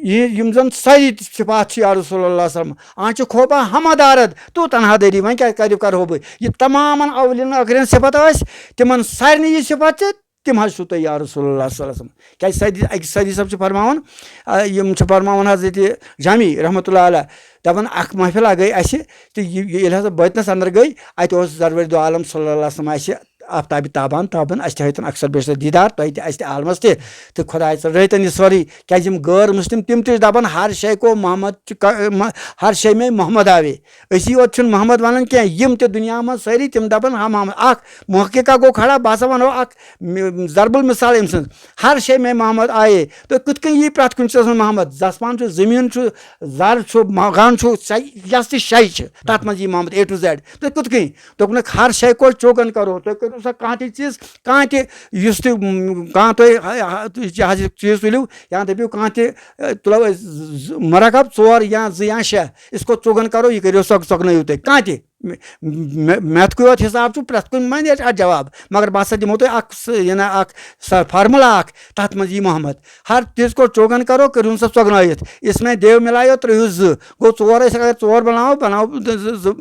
یہِ، یِم زن سٲری صفات چھِ یا رسول اللہ صلی اللہ علیہ وسلم، آن چھِ خوبا ہمہ دارد تو تنہا دٲری۔ وۄنۍ کیٛاہ کَرِ، کَرہو بہٕ یہِ تمامن اولین ٲخرین صفت ٲسۍ، تِمن سارنٕے یہِ صفت چھِ، تِم حظ چھُو تۄہہِ یا رسول اللہ صلی اللہ علیہ وسلم۔ کیٛازِ سٲری، اَکہِ سٲری صٲب چھِ فرماوان، آ، یِم چھِ فرماوان حضرت جامی رحمتہ اللہ علیہ، دَپان اَکھ محفلہ گٔے اَسہِ، تہٕ یہِ، یہِ ییٚلہِ ہسا بٲطنَس اندر گٔے، اَتہِ اوس سرور دو عالم صلی اللہ علیہ وسلم اَسہِ آفتابِ تابان تابان، اَسہِ تہِ ہیوٚتن اکثر بیشتر دیٖدار، تۄہہِ تہِ، اَسہِ تہِ عالمس تہِ۔ تہٕ خۄداے ژٕ رٲوتن یہِ سورُے، کیٛازِ یِم غٲر مسلم، تِم تہِ چھِ دَپان، ہر شے کو محمد چھُ کا-، مہ-، ہر شے میں محمد آوے۔ أسی یوت چھُنہٕ محمد وَنان کینٛہہ، یِم تہِ دُنیا منٛز سٲری، تِم دَپان، ہا محمد۔ اَکھ محققہ گوٚو کھڑا، بہٕ ہسا وَنو اَکھ م-، ضرب المثال أمۍ سٕنٛز، ہر شے میں محمد آیے۔ تہٕ کِتھ کٔنۍ یی پرٛٮ۪تھ کُنہِ چیٖزَس منٛز محمد؟ زَسپان چھُ، زٔمیٖن چھُ، زر چھُ، مکان چھُ، سا-، یۄس تہِ شے چھِ، تَتھ منٛز یی محمد A to Z۔ تہٕ کِتھ کٔنۍ؟ دوٚپنَکھ، ہر شے کو چوگن کرو، تُہۍ کٔرِو سا کانٛہہ تہِ چیٖز، کانٛہہ تہِ یُس تہِ، م، کانٛہہ تۄہہِ، ہ-، ہ-، تُہۍ حظ یہِ چیٖز تُلِو، یا دٔپِو کانٛہہ تہِ، ٲ، تُلو أسۍ زٕ، زٕ، مرکب ژور یا زٕ یا شےٚ، اس کو چوگن کرو، یہِ کٔرِو سۄ، سۄگنٲیِو تُہۍ کانٛہہ تہِ۔ مےٚ، مےٚ، مٮ۪تھ کُے یوت حساب چھُ، پرٛٮ۪تھ کُنہِ منٛز نیرِ اَتھ جواب، مگر بہٕ ہسا دِمو تۄہہِ اکھ سُہ، یہِ نا اکھ سۄ formula اکھ، تَتھ منٛز یی محمد۔ ہر چیٖز کو چوگن کرو، کٔرِو سا ژۄگنٲیِتھ۔ اس میں دیو مِلایو، ترٛٲیِو زٕ۔ گوٚو ژور، أسۍ اگر ژور بناوو، بناوو زٕ، زٕ، زٕ،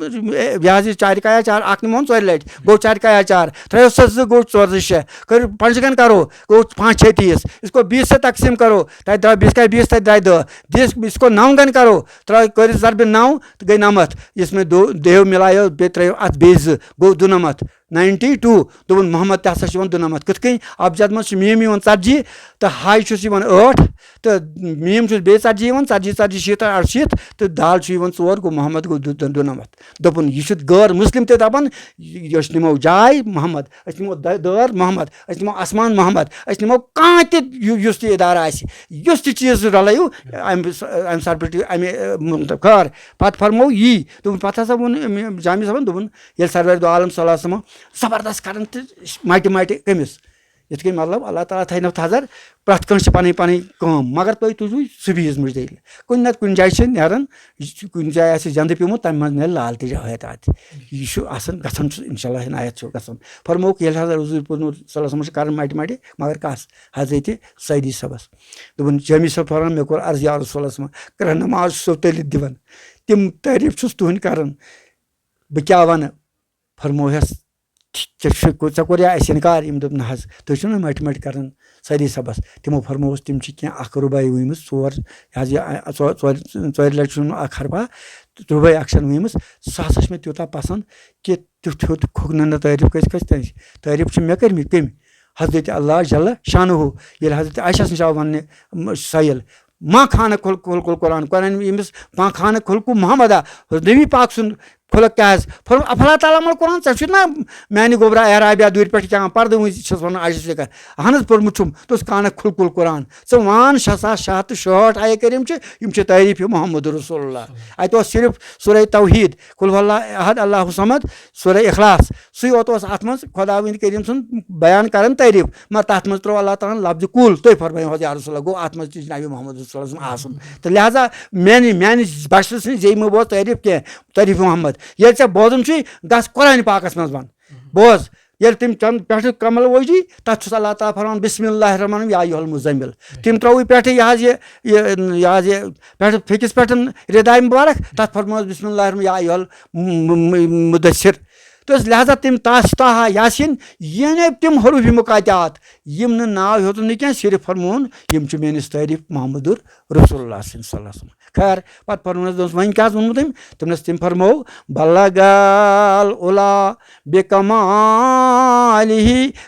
یہِ حظ یہِ چارِ کایا چار، اکھ نِمون ژورِ لٹہِ، گوٚو چارِ کایا چار۔ ترٛٲیِو سا زٕ، گوٚو ژور زٕ شےٚ۔ کٔرِو پنٛچگن کرو، گوٚو پانٛژھ شےٚ تیٖس۔ اس کو بیس سے تقسیم کرو، تَتہِ درٛاو بیس کا بیس، تَتہِ درٛاے دَہ۔ بیس، اس کو نو گن کرو، ترٛٲے، کٔرِو ضربِ نو تہٕ گٔے نَمَتھ۔ اس میں دو، دیو مِلایو، بیٚیہِ ترٛٲیِو اتھ بیٚیہِ زٕ، گوٚو دُنَمَتھ۔ Ninety two۔ دوٚپُن، محمد تہِ ہسا چھُ یِوان دُنَمَتھ۔ کِتھ کٔنۍ؟ ابجد منٛز چھُ میٖم یِوان ژتجی تہٕ ہاے چھُس یِوان ٲٹھ تہٕ میٖم چھُس بیٚیہِ ژتجی یِوان، ژتجی، ژتجی، شیٖتھ، اَرشیٖتھ تہٕ دال چھُ یِوان ژور، گوٚو محمد گوٚو دُ-، دُ-، دُنَمَتھ۔ دوٚپُن، یہِ چھُ غٲر مسلم تہِ دَپان، یہِ، أسۍ نِمو جاے محمد، أسۍ نِمو دَ-، دٲر محمد، أسۍ نِمو آسمان محمد، أسۍ نِمو کانٛہہ تہِ یُ-، یُس تہِ اِدارٕ آسہِ، یُس تہِ چیٖز رَلٲیِو، اَمہِ س-، اَمہِ سرپٹہِ، اَمہِ، اَ، مطلب، خٲر۔ پَتہٕ فرموو یی۔ دوٚپُن، پَتہٕ ہسا ووٚن أمۍ جامی صٲبَن، دوٚپُن، ییٚلہِ سرور دو عالم صلی اللہ علیہ وسلم زبردست کران تہٕ مٹہِ مٹہِ کٔمِس؟ یِتھ کٔنۍ مطلب اللہ تعالیٰ تھاینو تھزر، پرٛٮ۪تھ کٲنٛسہِ چھِ پنٕنۍ پنٕنۍ کٲم، مگر تُہۍ تُلِو سُہ بیٚیِس مُجہِ دٔلۍ۔ کُنہِ نتہٕ کُنہِ جایہِ چھِ نیران، یہِ چھُ کُنہِ جایہِ آسہِ زندٕ پیوٚمُت، تَمہِ منٛز نیرِ لال تہِ جوایت اَتہِ۔ یہِ چھُ آسان، گژھان چھُ، انشاءاللہ عنایت چھُ گژھان۔ فرمووُکھ، ییٚلہِ حضرت حضور پوٚرمُت صلی اللہ علیہ وسلم چھِ کران مٹہِ مٹہِ، مگر کس؟ حضرت سعدی صٲبس۔ دوٚپُن، جامی صٲب فرمان، مےٚ کوٚر عرض یا رسول اللہ صلی اللہ علیہ وسلم، کرن نماز چھُسو تیٚلہِ دِوان، تِم تعریٖف چھُس تُہٕنٛدۍ کران، بہٕ کیٛاہ وَنہٕ؟ فرمووہس، ژےٚ چھُ، ژےٚ کوٚر یا اَسہِ اِنکار؟ یِم دوٚپ، نہ حظ، تُہۍ چھِو نہ مَٹہِ مَٹہِ کران سٲری سبس۔ تِمو فرمووُس، تِم چھِ کینٛہہ اَکھ رُباعی وٲمٕتۍ، ژور، یہِ حظ یہِ، ژو-، ژورِ، ژورِ لَٹہِ چھُ نہٕ اَکھ حرفا، تہٕ رُباعی اَکھ چھَنہٕ وٲمٕژ۔ سُہ ہسا چھُ مےٚ تیوٗتاہ پسنٛد کہِ تیُتھ ہیوٚت کھوٚک نہٕ، نہ تعریٖف کٔژِ کھٔژِ تٔمِس۔ تعریٖف چھِ مےٚ کٔرمٕتۍ، کٔمۍ؟ حضرت اللہ جل شانہ۔ ییٚلہِ حضرت عائشہ سٕنٛز آو وَننہِ، م-، سۄیِل، ما خانہ خل-، خلق القرآن، قرآن ییٚمِس ما خانہ خلق محمد آ، نبی پاک سُنٛد خلق کیٛاہ آسہِ؟ فرموو، افلا تعلم القرآن، ژےٚ چھُے نا میانہِ گوبرا اعرابیا دوٗرِ پٮ۪ٹھ کیٛاہ پردٕ وٕنۍ چھَس وَنان عائشہ صدیقہ؟ اہن حظ، پوٚرمُت چھُم۔ دوٚپُس، کانہ خلق القرآن، ژٕ وَن شےٚ ساس شےٚ ہَتھ تہٕ شُہٲٹھ آیے کریٖم چھِ، یِم چھِ تعریٖف محمد رسول اللہ۔ اَتہِ اوس صرف سورہ توحید، قل هو اللہ احد، اللہ الصمد، سورہ اخلاص، سُے یوت اوس اَتھ منٛز خۄداوند کریٖم سُنٛد بیان کران تعریٖف، مگر تَتھ منٛز ترٛوو اللہ تعالیٰ ہن لفظ کُل، تُہۍ فرمٲیِو حظ یا رسول اللہ، گوٚو اَتھ منٛز تہِ جناب محمد صلی اللہ علیہ وسلم آسُن۔ تہٕ لہذا میانہِ، میانہِ بخشہِ سٕنٛز زیٚیہِ مہٕ بوز تعریٖف کینٛہہ، تعریٖف محمد۔ ییٚلہِ ژےٚ بوزُن چھُے، گژھ قرآنِ پاکس منٛز وَن۔ بوز، ییٚلہِ تِم چند پٮ۪ٹھٕ کمل وٲجی، تَتھ چھُس اللہ تعالیٰ فرمان، بسم اللہ الرحمن الرحیم، یا ایہا المزمل۔ تِم ترٲوٕے پٮ۪ٹھٕ یہِ حظ یہِ، یہِ، یہِ حظ یہِ پٮ۪ٹھٕ پھیٚکِس پٮ۪ٹھ رداے مبارک، تَتھ فرمٲوس، بسم اللہ الرحمن، یا ایہا الم-، م-، م-، مدثر۔ تہٕ لہذا تِم تاس، طٰہٰ، یاسین، یعنی تِم حروف مقطعات، یِم نہٕ ناو ہیوٚتُن نہٕ کینٛہہ، صرف فرمووُن، یِم چھِ میٲنِس تعریف محمد رسول اللہ صلی اللہ علیہ وسلم۔ خیر، پتہٕ فرموونس، دوٚپنس، وۄنۍ کیٛاہ حظ ووٚنمُت أمۍ؟ دوٚپنس، تٔمۍ فرموو، بلغ العلا بکمالہ،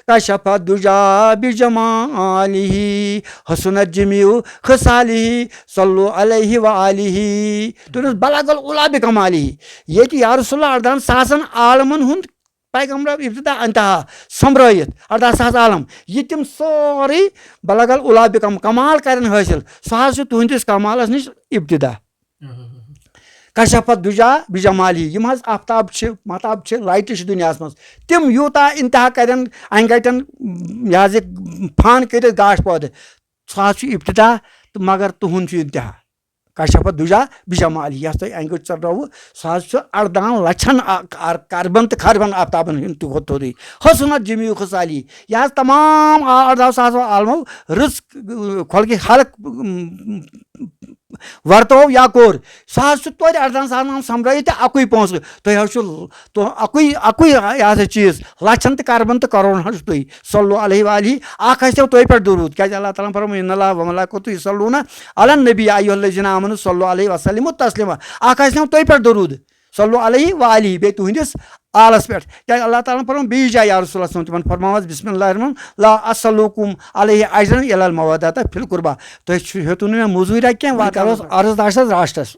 کشف الدجا بجمالہ، حسنت جمیع خصالہ، صلو علیہ و آلہ۔ دوٚپنس، بلغ العلا بکمالہ۔ ییٚتہِ یا رسول اللہ اردہن ساسن عالمن ہُنٛد پیغمبر ابتدا انتہا سۄمبرٲیِتھ، اردہ ساس عالم، یہِ تِم سورُے بلغ العلا بکم-، کمال کرن حٲصِل، سُہ حظ چھُ تُہنٛدِس کمالس نِش ابتدا۔ کشف الدجا بجمالہ، یِم حظ آفتاب چھِ، مہتاب چھِ، لایٹہٕ چھِ دُنیاہس منٛز، تِم یوٗتاہ انتہا کرن، انہِ گٹن، یہِ حظ یہِ فن کٔرِتھ گاش پٲدٕ، سُہ حظ چھُ ابتدا، تہٕ مگر تُہُنٛد چھُ انتہا۔ کشف الدجا بجمالہ، یَس تۄہہِ انہِ گٔٹۍ ژٔٹنووُ، سُہ حظ چھُ اردہن لچھن آ-، کر-، کربن تہٕ خربن آفتابن ہُنٛد تہِ کھۄتہٕ تھوٚدُے۔ حسنت جمیع خصالہ، یہِ حظ تمام آ-، اردہو ساسو عالمو رٕژ، اۭں، خلقِ خلق، اۭں، ورتوو یا کوٚر، سُہ حظ چھُ توتہِ اردہن ساسن سمبرٲیِتھ تہِ اکُے پونٛسہٕ۔ تُہۍ حظ چھُو تو اکُے، اکُے یہِ ہسا چیٖز، لچھن تہٕ کربن تہٕ کرورن حظ چھُ تُہۍ۔ صلو علیہ و آلہ، اکھ آسہِ تۄہہِ پٮ۪ٹھ درود، کیازِ اللہ تعالیٰ ہن فرموو، ان اللہ و ملائکتہ یصلون علی النبی، یا ایھا الذین آمنوا صلوا علیہ وسلموا تسلیما۔ اکھ آسہِ تۄہہِ پٮ۪ٹھ درود، صلو علیہ و آلہ، بیٚیہِ تُہنٛدِس آلس پٮ۪ٹھ، کیازِ اللہ تعالیٰ ہن فرموو بیٚیہِ جایہِ، یا رسول اللہ صلی اللہ علیہ وسلم، تِمن فرماوس، بسم اللہ الرحمن، لا اسلکم علیہ اجرا الا المودۃ فی القربی۔ تۄہہِ چھُ ہیوٚتُن مےٚ موٚزوٗرۍ کینٛہہ، وۄنۍ واتناوس۔ کرو عرض داشتس راشٹس۔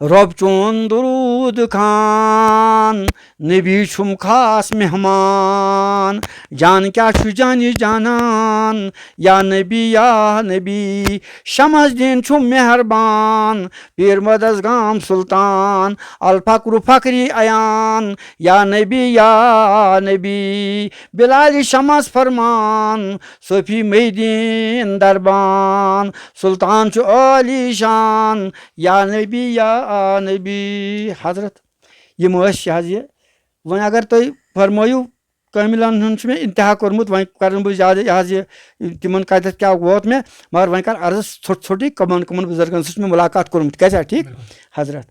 رۄب چون درود خان، نبی چھُم خاص مہمان۔ جان کیٛاہ چھُ جانِ جانان، یا نبی یا نبی۔ شمس دین چھُم مہربان، پیر مدس گام سلطان۔ الفقر فقری عیان، یا نبی یا نبی۔ بلال شمس فرمان، صوفی میدین دربان۔ سلطان چھُ عالی شان، یا نبی یا نبی۔ حضرت، یِم ٲسۍ یہِ حظ یہِ۔ وۄنۍ اگر تُہۍ فرمٲیِو، کٲمِلن ہُنٛد چھُ مےٚ انتہا کوٚرمُت، وۄنۍ کرٕ نہٕ بہٕ زیادٕ یہِ حظ یہِ، تِمن کتٮ۪تھ کیٛاہ ووت مےٚ، مگر وۄنۍ کر عرض ژھوٚٹ ژھوٚٹٕے، کمن کمن بُزرگن سۭتۍ چھُ مےٚ مُلاقات کوٚرمُت، کیٛازِ حظ، ٹھیٖک؟ بِلکُل۔ حضرت،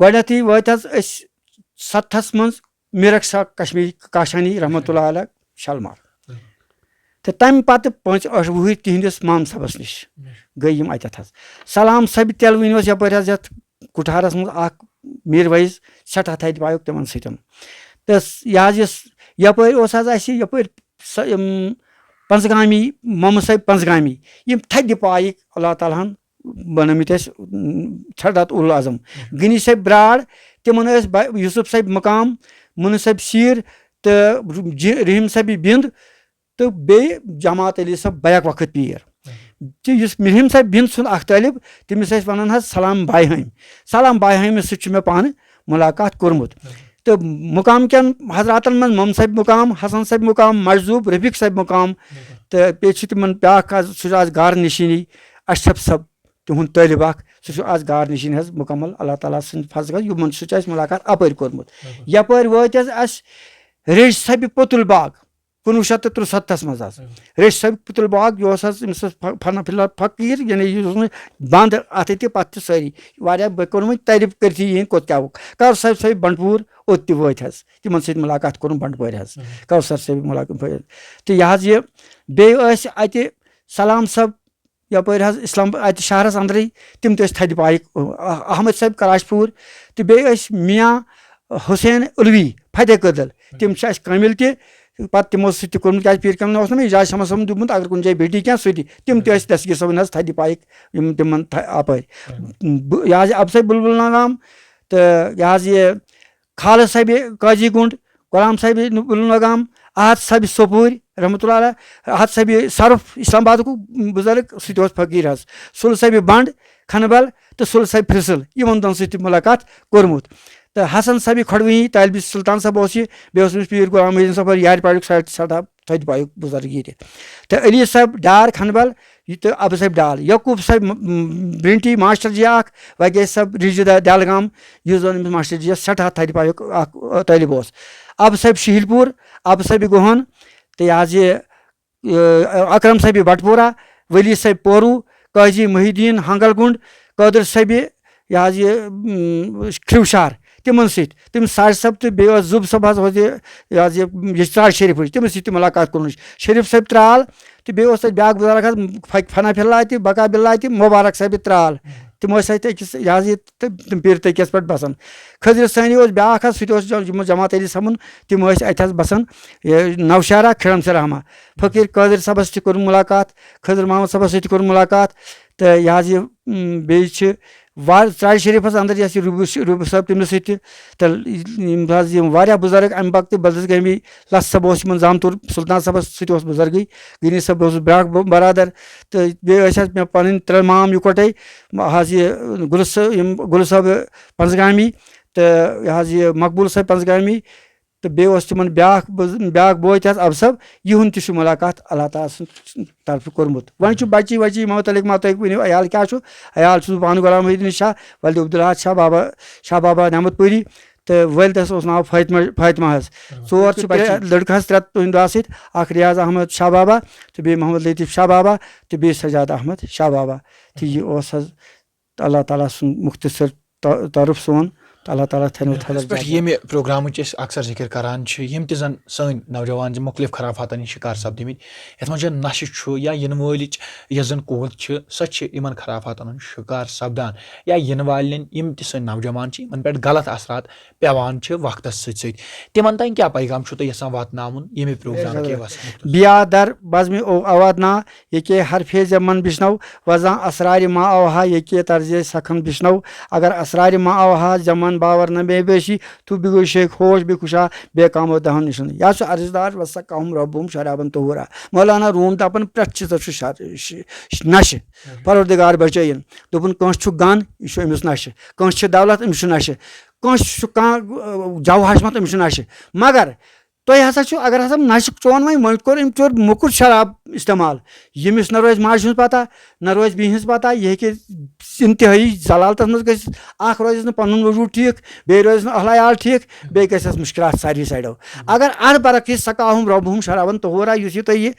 گۄڈٕنیتھٕے وٲتۍ حظ أسۍ ستتھس منٛز میرک شاہ کشمیٖری کاشانی رحمتہ اللہ علیہ شالمار۔ بِلکُل۔ تہٕ تمہِ پتہٕ پانٛژِ ٲٹھِ وُہٕرۍ تِہنٛدِس مام صٲبس نِش۔ بِلکُل۔ گٔے یِم اتٮ۪تھ حظ۔ سلام صٲبہِ تیلوٕنۍ اوس یپٲرۍ حظ یتھ کُٹھارس منٛز اکھ میر ویس سٮ۪ٹھاہ تھدِ پایُک تِمن سۭتۍ۔ تہٕ یہِ حظ یُس یپٲرۍ اوس حظ اَسہِ یپٲرۍ سۄ، یِم پنٛژگامی، محمد صٲب پنٛژگامی، یِم تھدِ پایِکۍ اللہ تعالیٰ ہن بنٲومٕتۍ ٲسۍ، اُم، سٮ۪ٹھاہ اُلوٗ اعظم۔ غنی صٲب برٛاڑ، تِمن ٲسۍ بہ-، یوسف صٲب مقام، مُنہٕ صٲب سیٖر تہٕ جِ-، رحیٖم صٲب بِنٛد، تہٕ بیٚیہِ جماعت علی صٲب بیک وقت پیٖر۔ تہٕ یُس مِرہِم صٲب بِن سُنٛد اکھ طٲلب، تٔمِس ٲسۍ وَنان حظ سلام بایہٲمۍ۔ سلام بایہٲمِس سۭتۍ چھُ مےٚ پانہٕ مُلاقات کوٚرمُت۔ تہٕ مُقام کٮ۪ن حضراتن منٛز مم صٲب مُقام، حسن صٲب مُقام، مجذوب رفیق صٲب مُقام۔ تہٕ بیٚیہِ چھِ تِمن بیٛاکھ حظ، سُہ چھُ آز گار نشیٖنی، اشرف صٲب، تِہُنٛد طٲلب اکھ، سُہ چھُ آز گار نشیٖن حظ مُکمل، اللہ تعالیٰ سٕنٛدِ فضلہٕ، یِمن سۭتۍ چھُ اَسہِ مُلاقات اَپٲرۍ کوٚرمُت۔ یپٲرۍ وٲتۍ حظ اَسہِ ریٚش صٲبہِ پُتُل باغ۔ کُنوُہ شیٚتھ تہٕ ترٛسَتتھس منٛز حظ۔ ریٚش صٲب پُتُل باغ، یہِ اوس حظ أمِس اوس ف-، فن-، فی الحال فقیٖر، یعنی یہِ اوس نہٕ بنٛد اَتھٕ تہِ پَتہٕ تہِ سٲری۔ واریاہ، بہٕ کوٚر وۄنۍ تعریٖف کٔرتھٕے یِہِنٛدۍ کوٚت کیٛاہ ووٚک۔ کَر صٲب صٲب بنٛڈپوٗر، اوٚت تہِ وٲتۍ حظ۔ تِمن سۭتۍ مُلاقات کوٚرُن بنٛڈپورِ حظ۔ کَر صٲب صٲب مُلاقات۔ تہٕ یہِ حظ یہِ، بیٚیہِ ٲسۍ اَتہِ سلام صٲب یپٲرۍ حظ اسلام، اتہِ شہرس اندرٕے، تِم تہِ ٲسۍ تھدِ پایِکۍ، احمد صٲب کراچ پوٗر، تہٕ بیٚیہِ ٲسۍ میاں حسین علوی فتح کدل، تِم چھِ اَسہِ کٲمِل تہِ۔ پتہٕ تِمو سۭتۍ تہِ کوٚرمُت، کیازِ پیٖر کاملن اوس نہٕ مےٚ اجازت شمس صٲبن دیُتمُت، اگر کُنہِ جایہِ بیٚٹھی کینٛہہ، سُہ تہِ، تِم تہِ ٲسۍ دستگیر صٲبن حظ تھدِ پایِکۍ، یِم تِمن تھا-، اپٲرۍ۔ بہٕ، یہِ حظ یہِ ابہٕ صٲب بُلبُل ناگام، تہٕ یہِ حظ یہِ خالد صٲبہِ قاضی گُنٛڈ، غلام صٲبہِ نُ-، نُلنگام، احد صٲبہِ سوپوٗرۍ رحمتہ اللہ علیہ، احد صٲبہِ صرف اسلام آبادُک بُزرگ، سُہ تہِ اوس فقیٖر حظ، سُل صٲبہِ بنٛڈ کھنبل تہٕ سُل صٲبہِ پھرسل، یِمن دۄن سۭتۍ تہِ مُلاقات کوٚرمُت۔ تہٕ حسن صٲبہِ کھۄڈوٕنی طالبہِ سلطان صٲب اوس یہِ، بیٚیہِ اوس أمِس پیٖر غلام محی الدیٖن صٲب یارِ پارُک سٮ۪ٹھاہ، سٮ۪ٹھاہ تھدِ پایُک بُزرگ ییٚتہِ۔ تہٕ علی صٲب ڈار کھنبل، یہِ تہٕ ابہٕ صٲب ڈال، یعقوب صٲب م-، م-، برنٹی ماسٹر جی اکھ، وگے صٲب رِجہِ دہ-، دہلگام، یُس زن أمِس ماسٹر جی یس سٮ۪ٹھاہ تھدِ پایُک اکھ، آ، طٲلب اوس۔ ابہٕ صٲبِ شہیٖل پوٗر، ابہٕ صٲبِ گوہن، تہٕ یہِ حظ یہِ، اکرم صٲبِ بٹپورہ، ولی صٲبِ پورو، قاضی محی الدین ہنگل گُنڈ، قٲدر صٲبِ، یہِ حظ یہِ، اۭں، کھرٛیوٗ شہر، تِمن سۭتۍ، تِم ساجد صٲب تہٕ بیٚیہِ اوس زُب صٲب حظ، اوس یہِ، یہِ حظ یہِ، یہِ ژرارِ شریٖفٕچ، تِمن سۭتۍ تہِ مُلاقات کوٚرمُت۔ شریٖف صٲبِ ترال تہٕ بیٚیہِ اوس تَتہِ بیٛاکھ بُزرگ حظ، فق-، فنا فی اللہ تہِ، بقا باللہ تہِ، مُبارک صٲبِ ترال۔ تِم ٲسۍ اَتہِ أکِس، یہِ حظ یہِ، تہٕ تِم پیٖر تٔکیَس پٮ۪ٹھ بَسان۔ خضر ثٲنی اوس بیٛاکھ حظ، سُہ تہِ اوس جم-، جماعت علی سَمُن۔ تِم ٲسۍ اَتہِ حظ بَسان، یہِ نوشہرہ، کھِرم سرہما۔ فقیٖر قٲدر صٲبَس سۭتۍ کوٚر مُلاقات، خضر محمد صٲبَس سۭتۍ کوٚر مُلاقات۔ تہٕ یہِ حظ یہِ، اُم، بیٚیہِ چھِ وار-، ژرارِ شریٖفَس اَندَر یۄس یہِ روٗبہٕ، روٗبہٕ صٲب، تٔمِس سۭتۍ تہِ۔ تہٕ یِم حظ یِم واریاہ بُزرگ اَمہِ پَتہٕ تہِ، بلدس گٲمی لَس صٲب اوس یِمَن زامتُر، سُلطان صٲبَس سۭتۍ اوس بُزرگٕے، غنی صٲب اوس بیٛاکھ بَ-، برادر۔ تہٕ بیٚیہِ ٲسۍ حظ مےٚ پَنٕنۍ ترٛےٚ مام یِکوَٹَے، حظ یہِ گُلہٕ صٲ-، یِم گُلہٕ صٲب پنٛزگامی، تہٕ یہِ حظ یہِ مقبوٗل صٲب پنٛزگامی، تہٕ بیٚیہِ اوس تِمَن بیٛاکھ بُز-، بیٛاکھ بوے تہِ حظ اَبہٕ صٲب، یِہُنٛد تہِ چھُ مُلاقات اللہ تعالیٰ سٕنٛدِ طرفہٕ کوٚرمُت۔ وۄنۍ چھُ بَچی وَچی مَو تَلِک مَو تۄہہِ ؤنِو، عیال کیٛاہ چھُ؟ عیال چھُس بہٕ پانہٕ غلام محی الدیٖن شاہ، ولدِ عبدالحق شاہ بابا، شاہ بابا نعمت پوٗری، تہٕ والدَس اوس ناو فاطمہ، فاطمہ حظ۔ ژور چھِ بَچی۔ ترٛےٚ لٔڑکہٕ حظ، ترٛےٚ تُہٕنٛدِ دۄہ سۭتۍ، اَکھ ریاض احمد شاہ بابا تہٕ بیٚیہِ محمد لطیف شاہ بابا تہٕ بیٚیہِ سجاد احمد شاہ بابا۔ تہٕ یہِ اوس حظ اللہ تعالیٰ سُنٛد مختصر ط-، تعارُف سون، تہٕ اللہ تعالیٰ تھٲینو تھلس پٮ۪ٹھ جنت۔ ییٚمہِ پروگرامٕچ أسۍ اکثر ذِکر کران چھِ، یِم تہِ زن سٲنۍ نوجوان چھِ مُختلف خرافاتن ہٕنٛدۍ شِکار سپدٕمٕتۍ، یتھ منٛز چھِ نشہِ چھُ یا یِنہٕ وٲلِچ یۄس زن قوت چھِ، سۄ چھِ یِمن خرافاتن ہُنٛد شِکار سپدان، یا یِنہٕ والٮ۪ن یِم تہِ سٲنۍ نوجوان چھِ، یِمن پٮ۪ٹھ غلط اثرات پٮ۪وان چھِ وقتس سۭتۍ سۭتۍ۔ تِمن تام کیٛاہ پیغام چھُو تُہۍ یژھان واتناوُن ییٚمہِ پروگرام کہِ وسیلہٕ؟ بیا در بزمِ او آواد نا، ییٚکے حرفے زمن بِشنو، وزاں اسرارِ ما آوہا، ییٚکے طرزِ سخن بِشنو۔ اگر اسرارِ ما آوہا، زمن باور نہ مے بیشی، تو بگو شیخ ہوش بے خوشا، بے کامو دہن نشن۔ یا چھُ عرض دار، وسقاہم ربہم شرابن طہورا۔ مولانا روم دپان، پرٛٮ۪تھ چیٖزس چھُ شر-، ش-، ش-، نشہِ۔ پروردگار بچٲیِن۔ دوٚپُن، کٲنٛسہِ چھُ گن، یہِ چھُ أمِس نشہِ۔ کٲنٛسہِ چھِ دولت، أمِس چھُ نشہِ۔ کٲنٛسہِ چھُ کانٛہہ، اَ، جوہاشمت، أمِس چھُ نشہِ۔ مگر تۄہہِ ہسا چھُ، اگر ہسا نشہِ چون وۄنۍ، وۄنۍ کوٚر أمۍ، چوٚر موٚکُر شراب استعمال، ییٚمِس نہ روزِ ماجہِ ہٕنٛز پتہ، نہ روزِ بیٚیہِ ہٕنٛز پتہ، یہِ ہیٚکہِ انتہٲیی ضلالتس منٛز گٔژھِتھ۔ اکھ روزٮ۪س نہٕ پنُن وجوٗد ٹھیٖک، بیٚیہِ روزٮ۪س نہٕ اہل عیال ٹھیٖک، بیٚیہِ گژھٮ۪س مُشکلات ساروی سایڈو۔ اگر اتھ برعکس سقاہم ربہم شرابن طہورا، یُس یہِ تۄہہِ یہِ،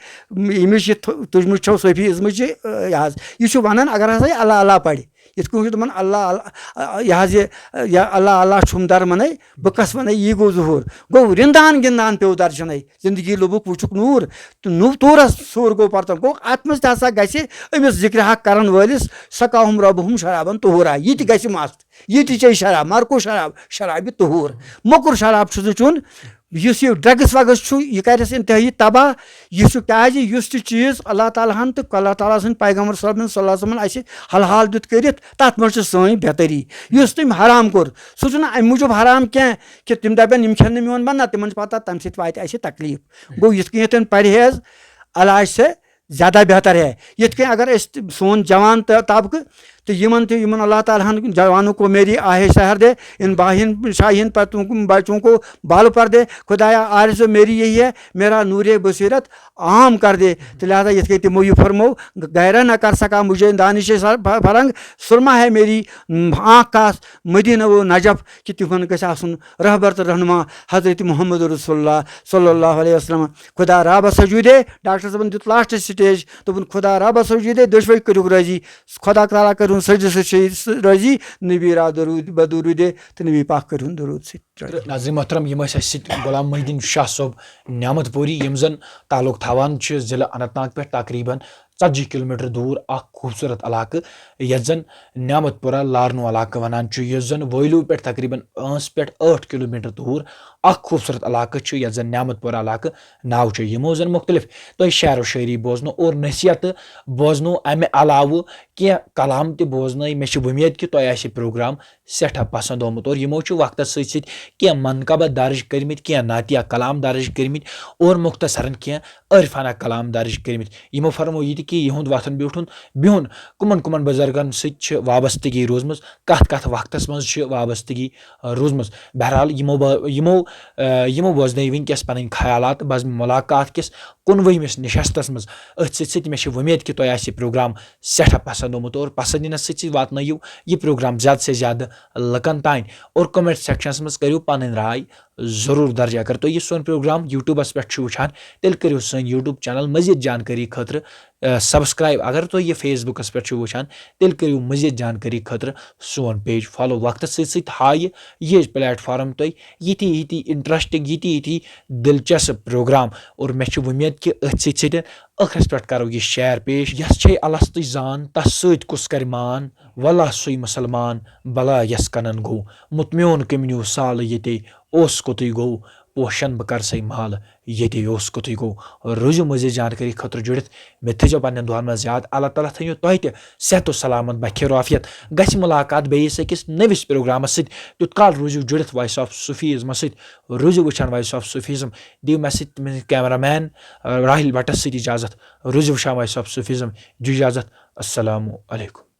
ییٚمِچ یہِ تُجمٕژ چھو صوفی ازمٕچ یہِ، یہِ حظ، یہِ چھُ ونان، اگر ہسا یہِ اللہ اللہ پرِ، یِتھ کٔنۍ چھُ دَپان، اللہ، اللہ، یہِ حظ یہِ، یا اللہ، اللہ چھُم در مَنے، بہٕ کَس وَنے، یی گوٚو ظہوٗر۔ گوٚو رِندان گِندان پیوٚو درجَنے، زِندگی لوٚبُکھ وٕچھُکھ نوٗر، تہٕ نوٗ توٗرَس سوٗر گوٚو پَرتَن۔ گوٚو اَتھ منٛز تہِ ہسا گژھِ أمِس ذِکرِ حق کَرَن وٲلِس، سقاہم ربہم شرابن طہورا، یہِ تہِ گژھِ مَست، یہِ تہِ چیٚیہِ شراب، مَرکو شراب، شرابِ طہوٗر۔ موٚکُر شراب چھُ نہٕ چیوٚن، یُس یہِ ڈرگس وگس چھُ، یہِ کرٮ۪س انتہٲیی تباہ۔ یہِ چھُ کیازِ، یُس تہِ چیٖز اللہ تعالیٰ ہن تہٕ اللہ تعالیٰ سٕنٛدۍ پیغمبر صٲبن صلی اللہ علیہ وسلمن اسہِ حلال دیُت کٔرِتھ، تتھ منٛز چھِ سٲنۍ بہتری۔ یُس تٔمۍ حرام کوٚر، سُہ چھُنہٕ امہِ موٗجوٗب حرام کینٛہہ کہِ تِم دپن، یِم کھٮ۪ن نہٕ میون بنہ، تِمن چھِ پتہ تمہِ سۭتۍ واتہِ اسہِ تکلیٖف۔ گوٚو، یِتھ کٔنۍ یتھ پرہیز علاج سے زیادہ بہتر ہے۔ یِتھ کٔنۍ اگر أسۍ تہِ، سون جوان تہٕ طبقہٕ تہٕ یِمن تہِ، یِمن اللہ تعالیٰ ہن، جوانوں کو میری آہ سحر دے، ان باہین شاہین پر تم کو، بچوں کو بال پر دے۔ خدایا، آرزو میری یہی ہے، میرا نور بصیرت عام کر دے۔ تہٕ لہذا یِتھ کٔنۍ تِمو یہِ فرمو، غیرہ نہ کر سکا مجھے دانش سر-، فرنگ، سرما ہے میری، م، آنکھ کاس مدینہ و نجف، کہِ تِمن گژھِ آسُن رہبر تہٕ رہنما حضرت محمد رسول اللہ صلی اللہ علیہ وسلم۔ خدا رابہ سجودے، ڈاکٹر صٲبن دیُت لاسٹ سٹیج، دوٚپُن، خدا رابہ سجودے، دۄشوے کٔرِو رٲضی۔ خدا تعالیٰ کٔرِن سجدٕ سۭتۍ شہید س-، رٲضی، نبی را درود بدرودے تہٕ نبی پاک کٔرِن درود سۭتۍ رٲضی۔ ناظرین محترم، یِم ٲسۍ اَسہِ سۭتۍ غلام محی الدین شاہ صٲب نعمت پوری، یِم زن تعلق تھاوان چھِ ضلع اننت ناگ پٮ۪ٹھ تقریباً ژتجی کلومیٹر دوٗر اکھ خوٗبصوٗرت علاقہٕ، یَتھ زَن نعمت پورہ لارنو علاقہٕ وَنان چھُ، یُس زَن وٲیلوٗ پٮ۪ٹھ تقریباً پانٛژھ پٮ۪ٹھ ٲٹھ کلومیٹر دوٗر اکھ خوٗبصوٗرت علاقہٕ چھُ، یَتھ زَن نعمت پورہ علاقہٕ ناو چھُ۔ یِمو زَن مُختٔلِف تۄہہِ شعر و شٲعری بوزنو اور نصیحت بوزنو، اَمہِ علاوٕ کینٛہہ کلام تہِ بوزنٲے۔ مےٚ چھِ وۄمید کہِ تۄہہِ آسہِ یہِ پروگرام سٮ۪ٹھاہ پسنٛد آمُت اور یِمو چھُ وقتس سۭتۍ سۭتۍ کینٛہہ منقبت درج کٔرمٕتۍ، کینٛہہ نعتیہ کلام درج کٔرمٕتۍ اور مختصرن کینٛہہ عارفانہ کلام درج کٔرمٕتۍ۔ یِمو فرموو یہِ تہِ کہِ یِہُنٛد وۄتھُن بیوٗٹھُن، بِہُن کٕمن کٕمن بُزرگن سۭتۍ چھِ وابستگی روٗزمٕژ، کتھ کتھ وقتس منٛز چھِ وابستگی، آ، روٗزمٕژ۔ بہرحال یِمو با-، یِمو، آ، یِمو بوزنٲوۍ وٕنکیٚس پنٕنۍ خیالات بزمِ ملاقات کِس کُنوُہمِس نشستس منٛز۔ أتھۍ سۭتۍ سۭتۍ مےٚ چھِ وۄمید کہِ تۄہہِ آسہِ یہِ پروگرام سٮ۪ٹھاہ پسنٛد آمُت اور پسنٛد یِنس سۭتۍ سۭتۍ واتنٲیِو یہِ پروگرام زیادٕ سے زیادٕ لُکن تام اور comment sectionس منٛز کٔرِو پنٕنۍ راے ضروٗر درج۔ اگر تُہۍ یہِ سون پروگرام YouTubeس پٮ۪ٹھ چھِو وٕچھان، تیٚلہِ کٔرِو سٲنۍ YouTube channel مزید جانکٲری خٲطرٕ subscribe۔ اگر تُہۍ یہِ Facebookس پٮ۪ٹھ چھِو وٕچھان، تیٚلہِ کٔرِو مزید جانکٲری خٲطرٕ سون page follow۔ وقتس سۭتۍ سۭتۍ ہایہِ یہِ platform تۄہہِ یِتھی یِتھی interesting، یِتھی یِتھی دلچسپ پروگرام۔ اور مےٚ چھِ وۄمید کہِ أتھۍ سۭتۍ سۭتۍ ٲخرس پٮ۪ٹھ کرو یہِ share پیش۔ یس چھے الستٕچ زان، تس سۭتۍ کُس کرِ مان؟ واللہ سُے مسلمان، بلا یس کنن گوٚو۔ مُت میون کٔمۍ نیوٗ سالہٕ ییٚتے، اوس کوٚتُے گوٚو۔ پوشن بہٕ کرسے مالہٕ، ییٚتے اوس کوٚتُے گوٚو۔ روٗزِو مزید جانکٲری خٲطرٕ جُڑِتھ۔ مےٚ تھٲیزیو پننٮ۪ن دُعن منٛز یاد۔ اللہ تعالیٰ تھٲیِو تۄہہِ تہِ صحت و سلامت، بخیر و عافیت۔ گژھِ مُلاقات بیٚیِس أکِس نٔوِس پروگرامس سۭتۍ۔ تیوٗت کال روٗزِو جُڑِتھ Voice of Sufism سۭتۍ۔ روٗزِو وٕچھان Voice of Sufism۔ دِیِو مےٚ سۭتۍ، cameraman راحل بٹس سۭتۍ اجازت۔ روٗزِو وٕچھان Voice of Sufism۔ دِیِو اجازت۔ السلام علیکم۔